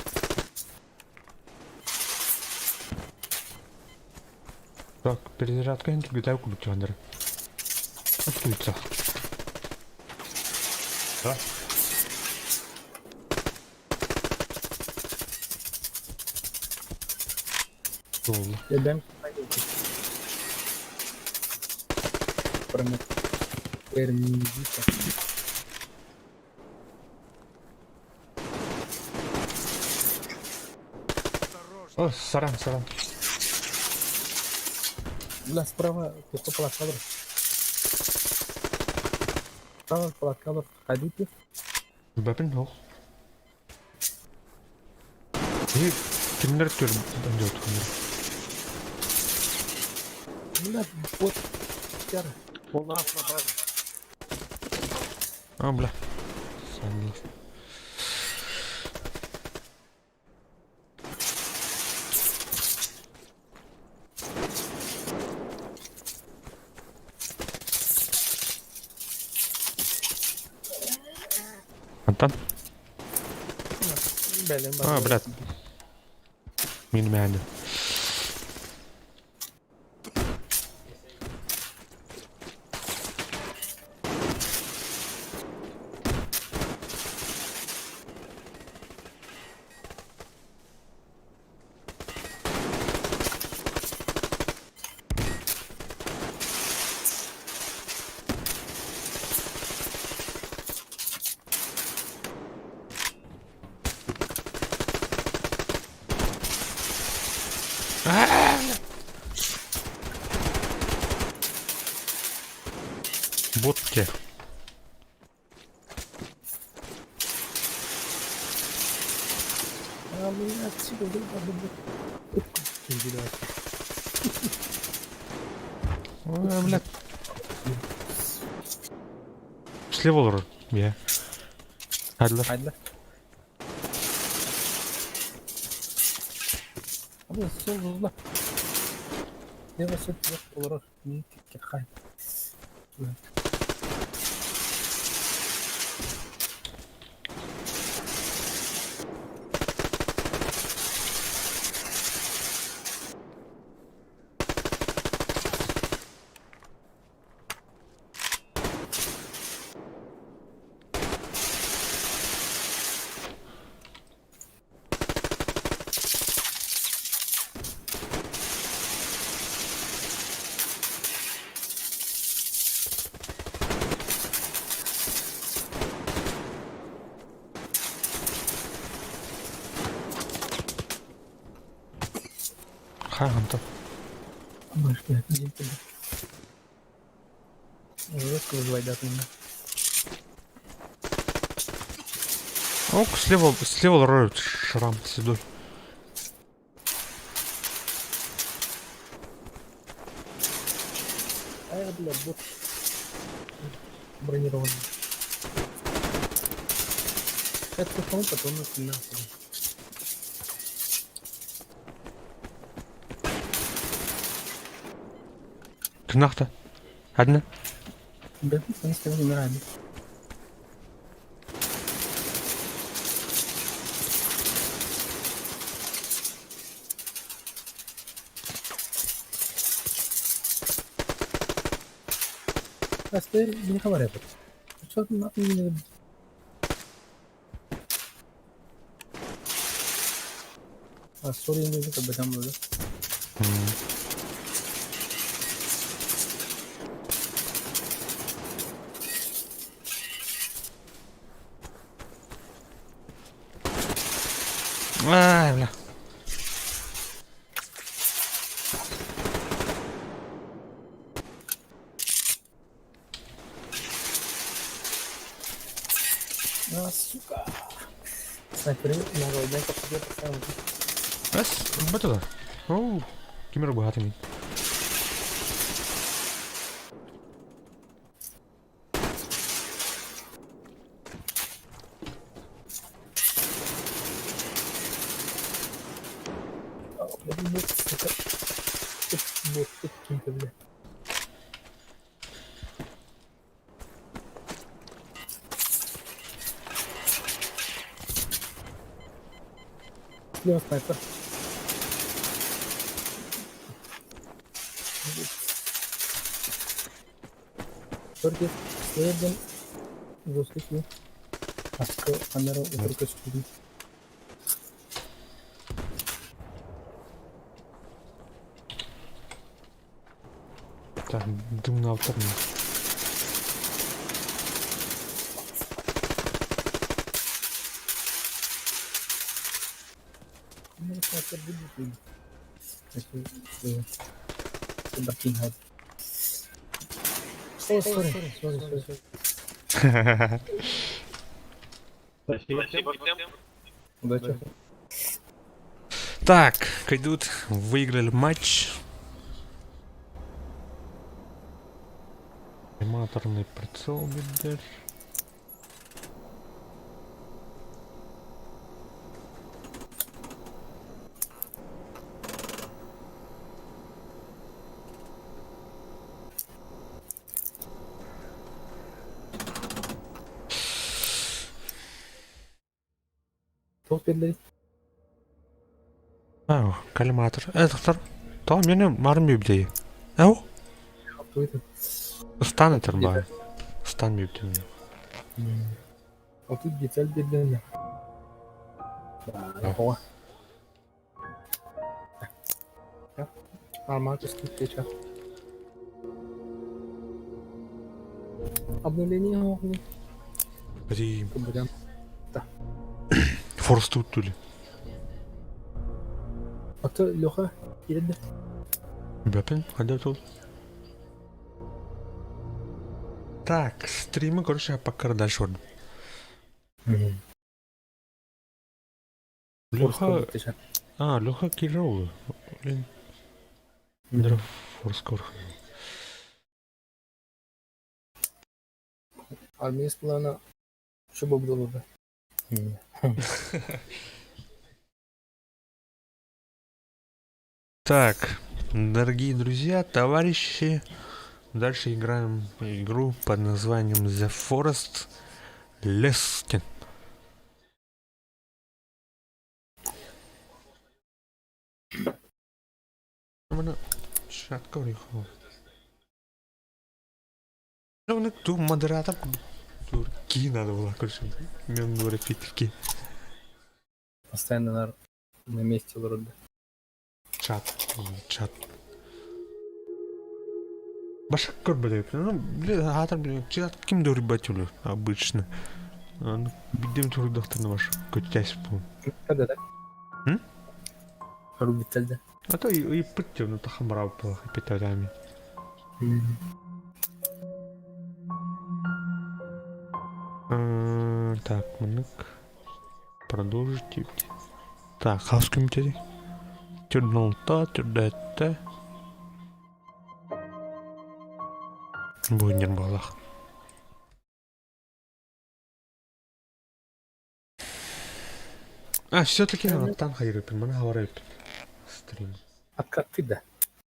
Так, перезарядка не другая кубик Андре. Чувствуется. Да. Я бэм. Пермизита. О, саран, саран. Бля, справа пусто палатка. Справа палатка, ходите. Бэпин хох. И кимнер төр делает Бля, вот. У нас на базе. А, бля. Сам Антон? А, блядь. Мин мәнді. Ботки. А, бля, отсюда, бля, бля, бля. Ой, блядь. Слева olur. Я. Hadi. Hadi. Abi sol hızlı. Ne basit yok olarak ne хай. Хаһан-то. Жестко вызывай, да, Ок, слева, слева роют шрам седой. А, бля, бот бронированный. Это потом, потом нахуй. Тынахта. Одна. Бля, они с тобой умирали. А теперь не говорят. Что ты нахуй не А, сори, не знаю, как там было. Ай, бля. А, сука. Снайперы на голодняк постоянно. Эс, бэтэ. Оу, кимер богатый. Бот, сука. Бот, какие-то, бля. Слева снайпер. Только следом жесткий. Аска камера только студент. Так, дым на авторне. Ну, снайпер будет видно. О, sorry, sorry, sorry. Спасибо. Удачи. Так, Кайдут выиграли матч. Аниматорный прицел видишь. Топ бердилер. Ау, коллиматор. Э, доктор. То мене марым бибдей. Ау, Кто это? стан этер бай. Стан бибдей. А тут деталь бердилер. Да, ого. Арматурский плеча. Обновление огни. Блин, Кабарян. форс тут тули. А то Леха кирде. Бэпин, хотя тут. Так, стримы, короче, я пока дальше. Леха... А, Леха Кирилл. Блин. Форскор. Армейс плана чтобы было бы. Так, дорогие друзья, товарищи, Дальше играем игру под названием The Forest Лестин. Ту модератор кии надо было, короче, мен говорит, Постоянно на, на месте вроде. Чат, чат. Башак көрбөтөп, ну, блин, аатар, блин, чат ким дөрүбэт үлү, обычно. Ну, бидем турдахтарна баш көттәс бу. Да, да. М? Рубитель, А то и пыттю, ну, тахамрау плохо питарями. Так, мынык. Продолжить. Так, хас күмтери. Түрдалта, түрдәтте. Буйнер балах. А, все-таки аттан хайрыппын, маны хаварайппын. Стрим. Откаты да.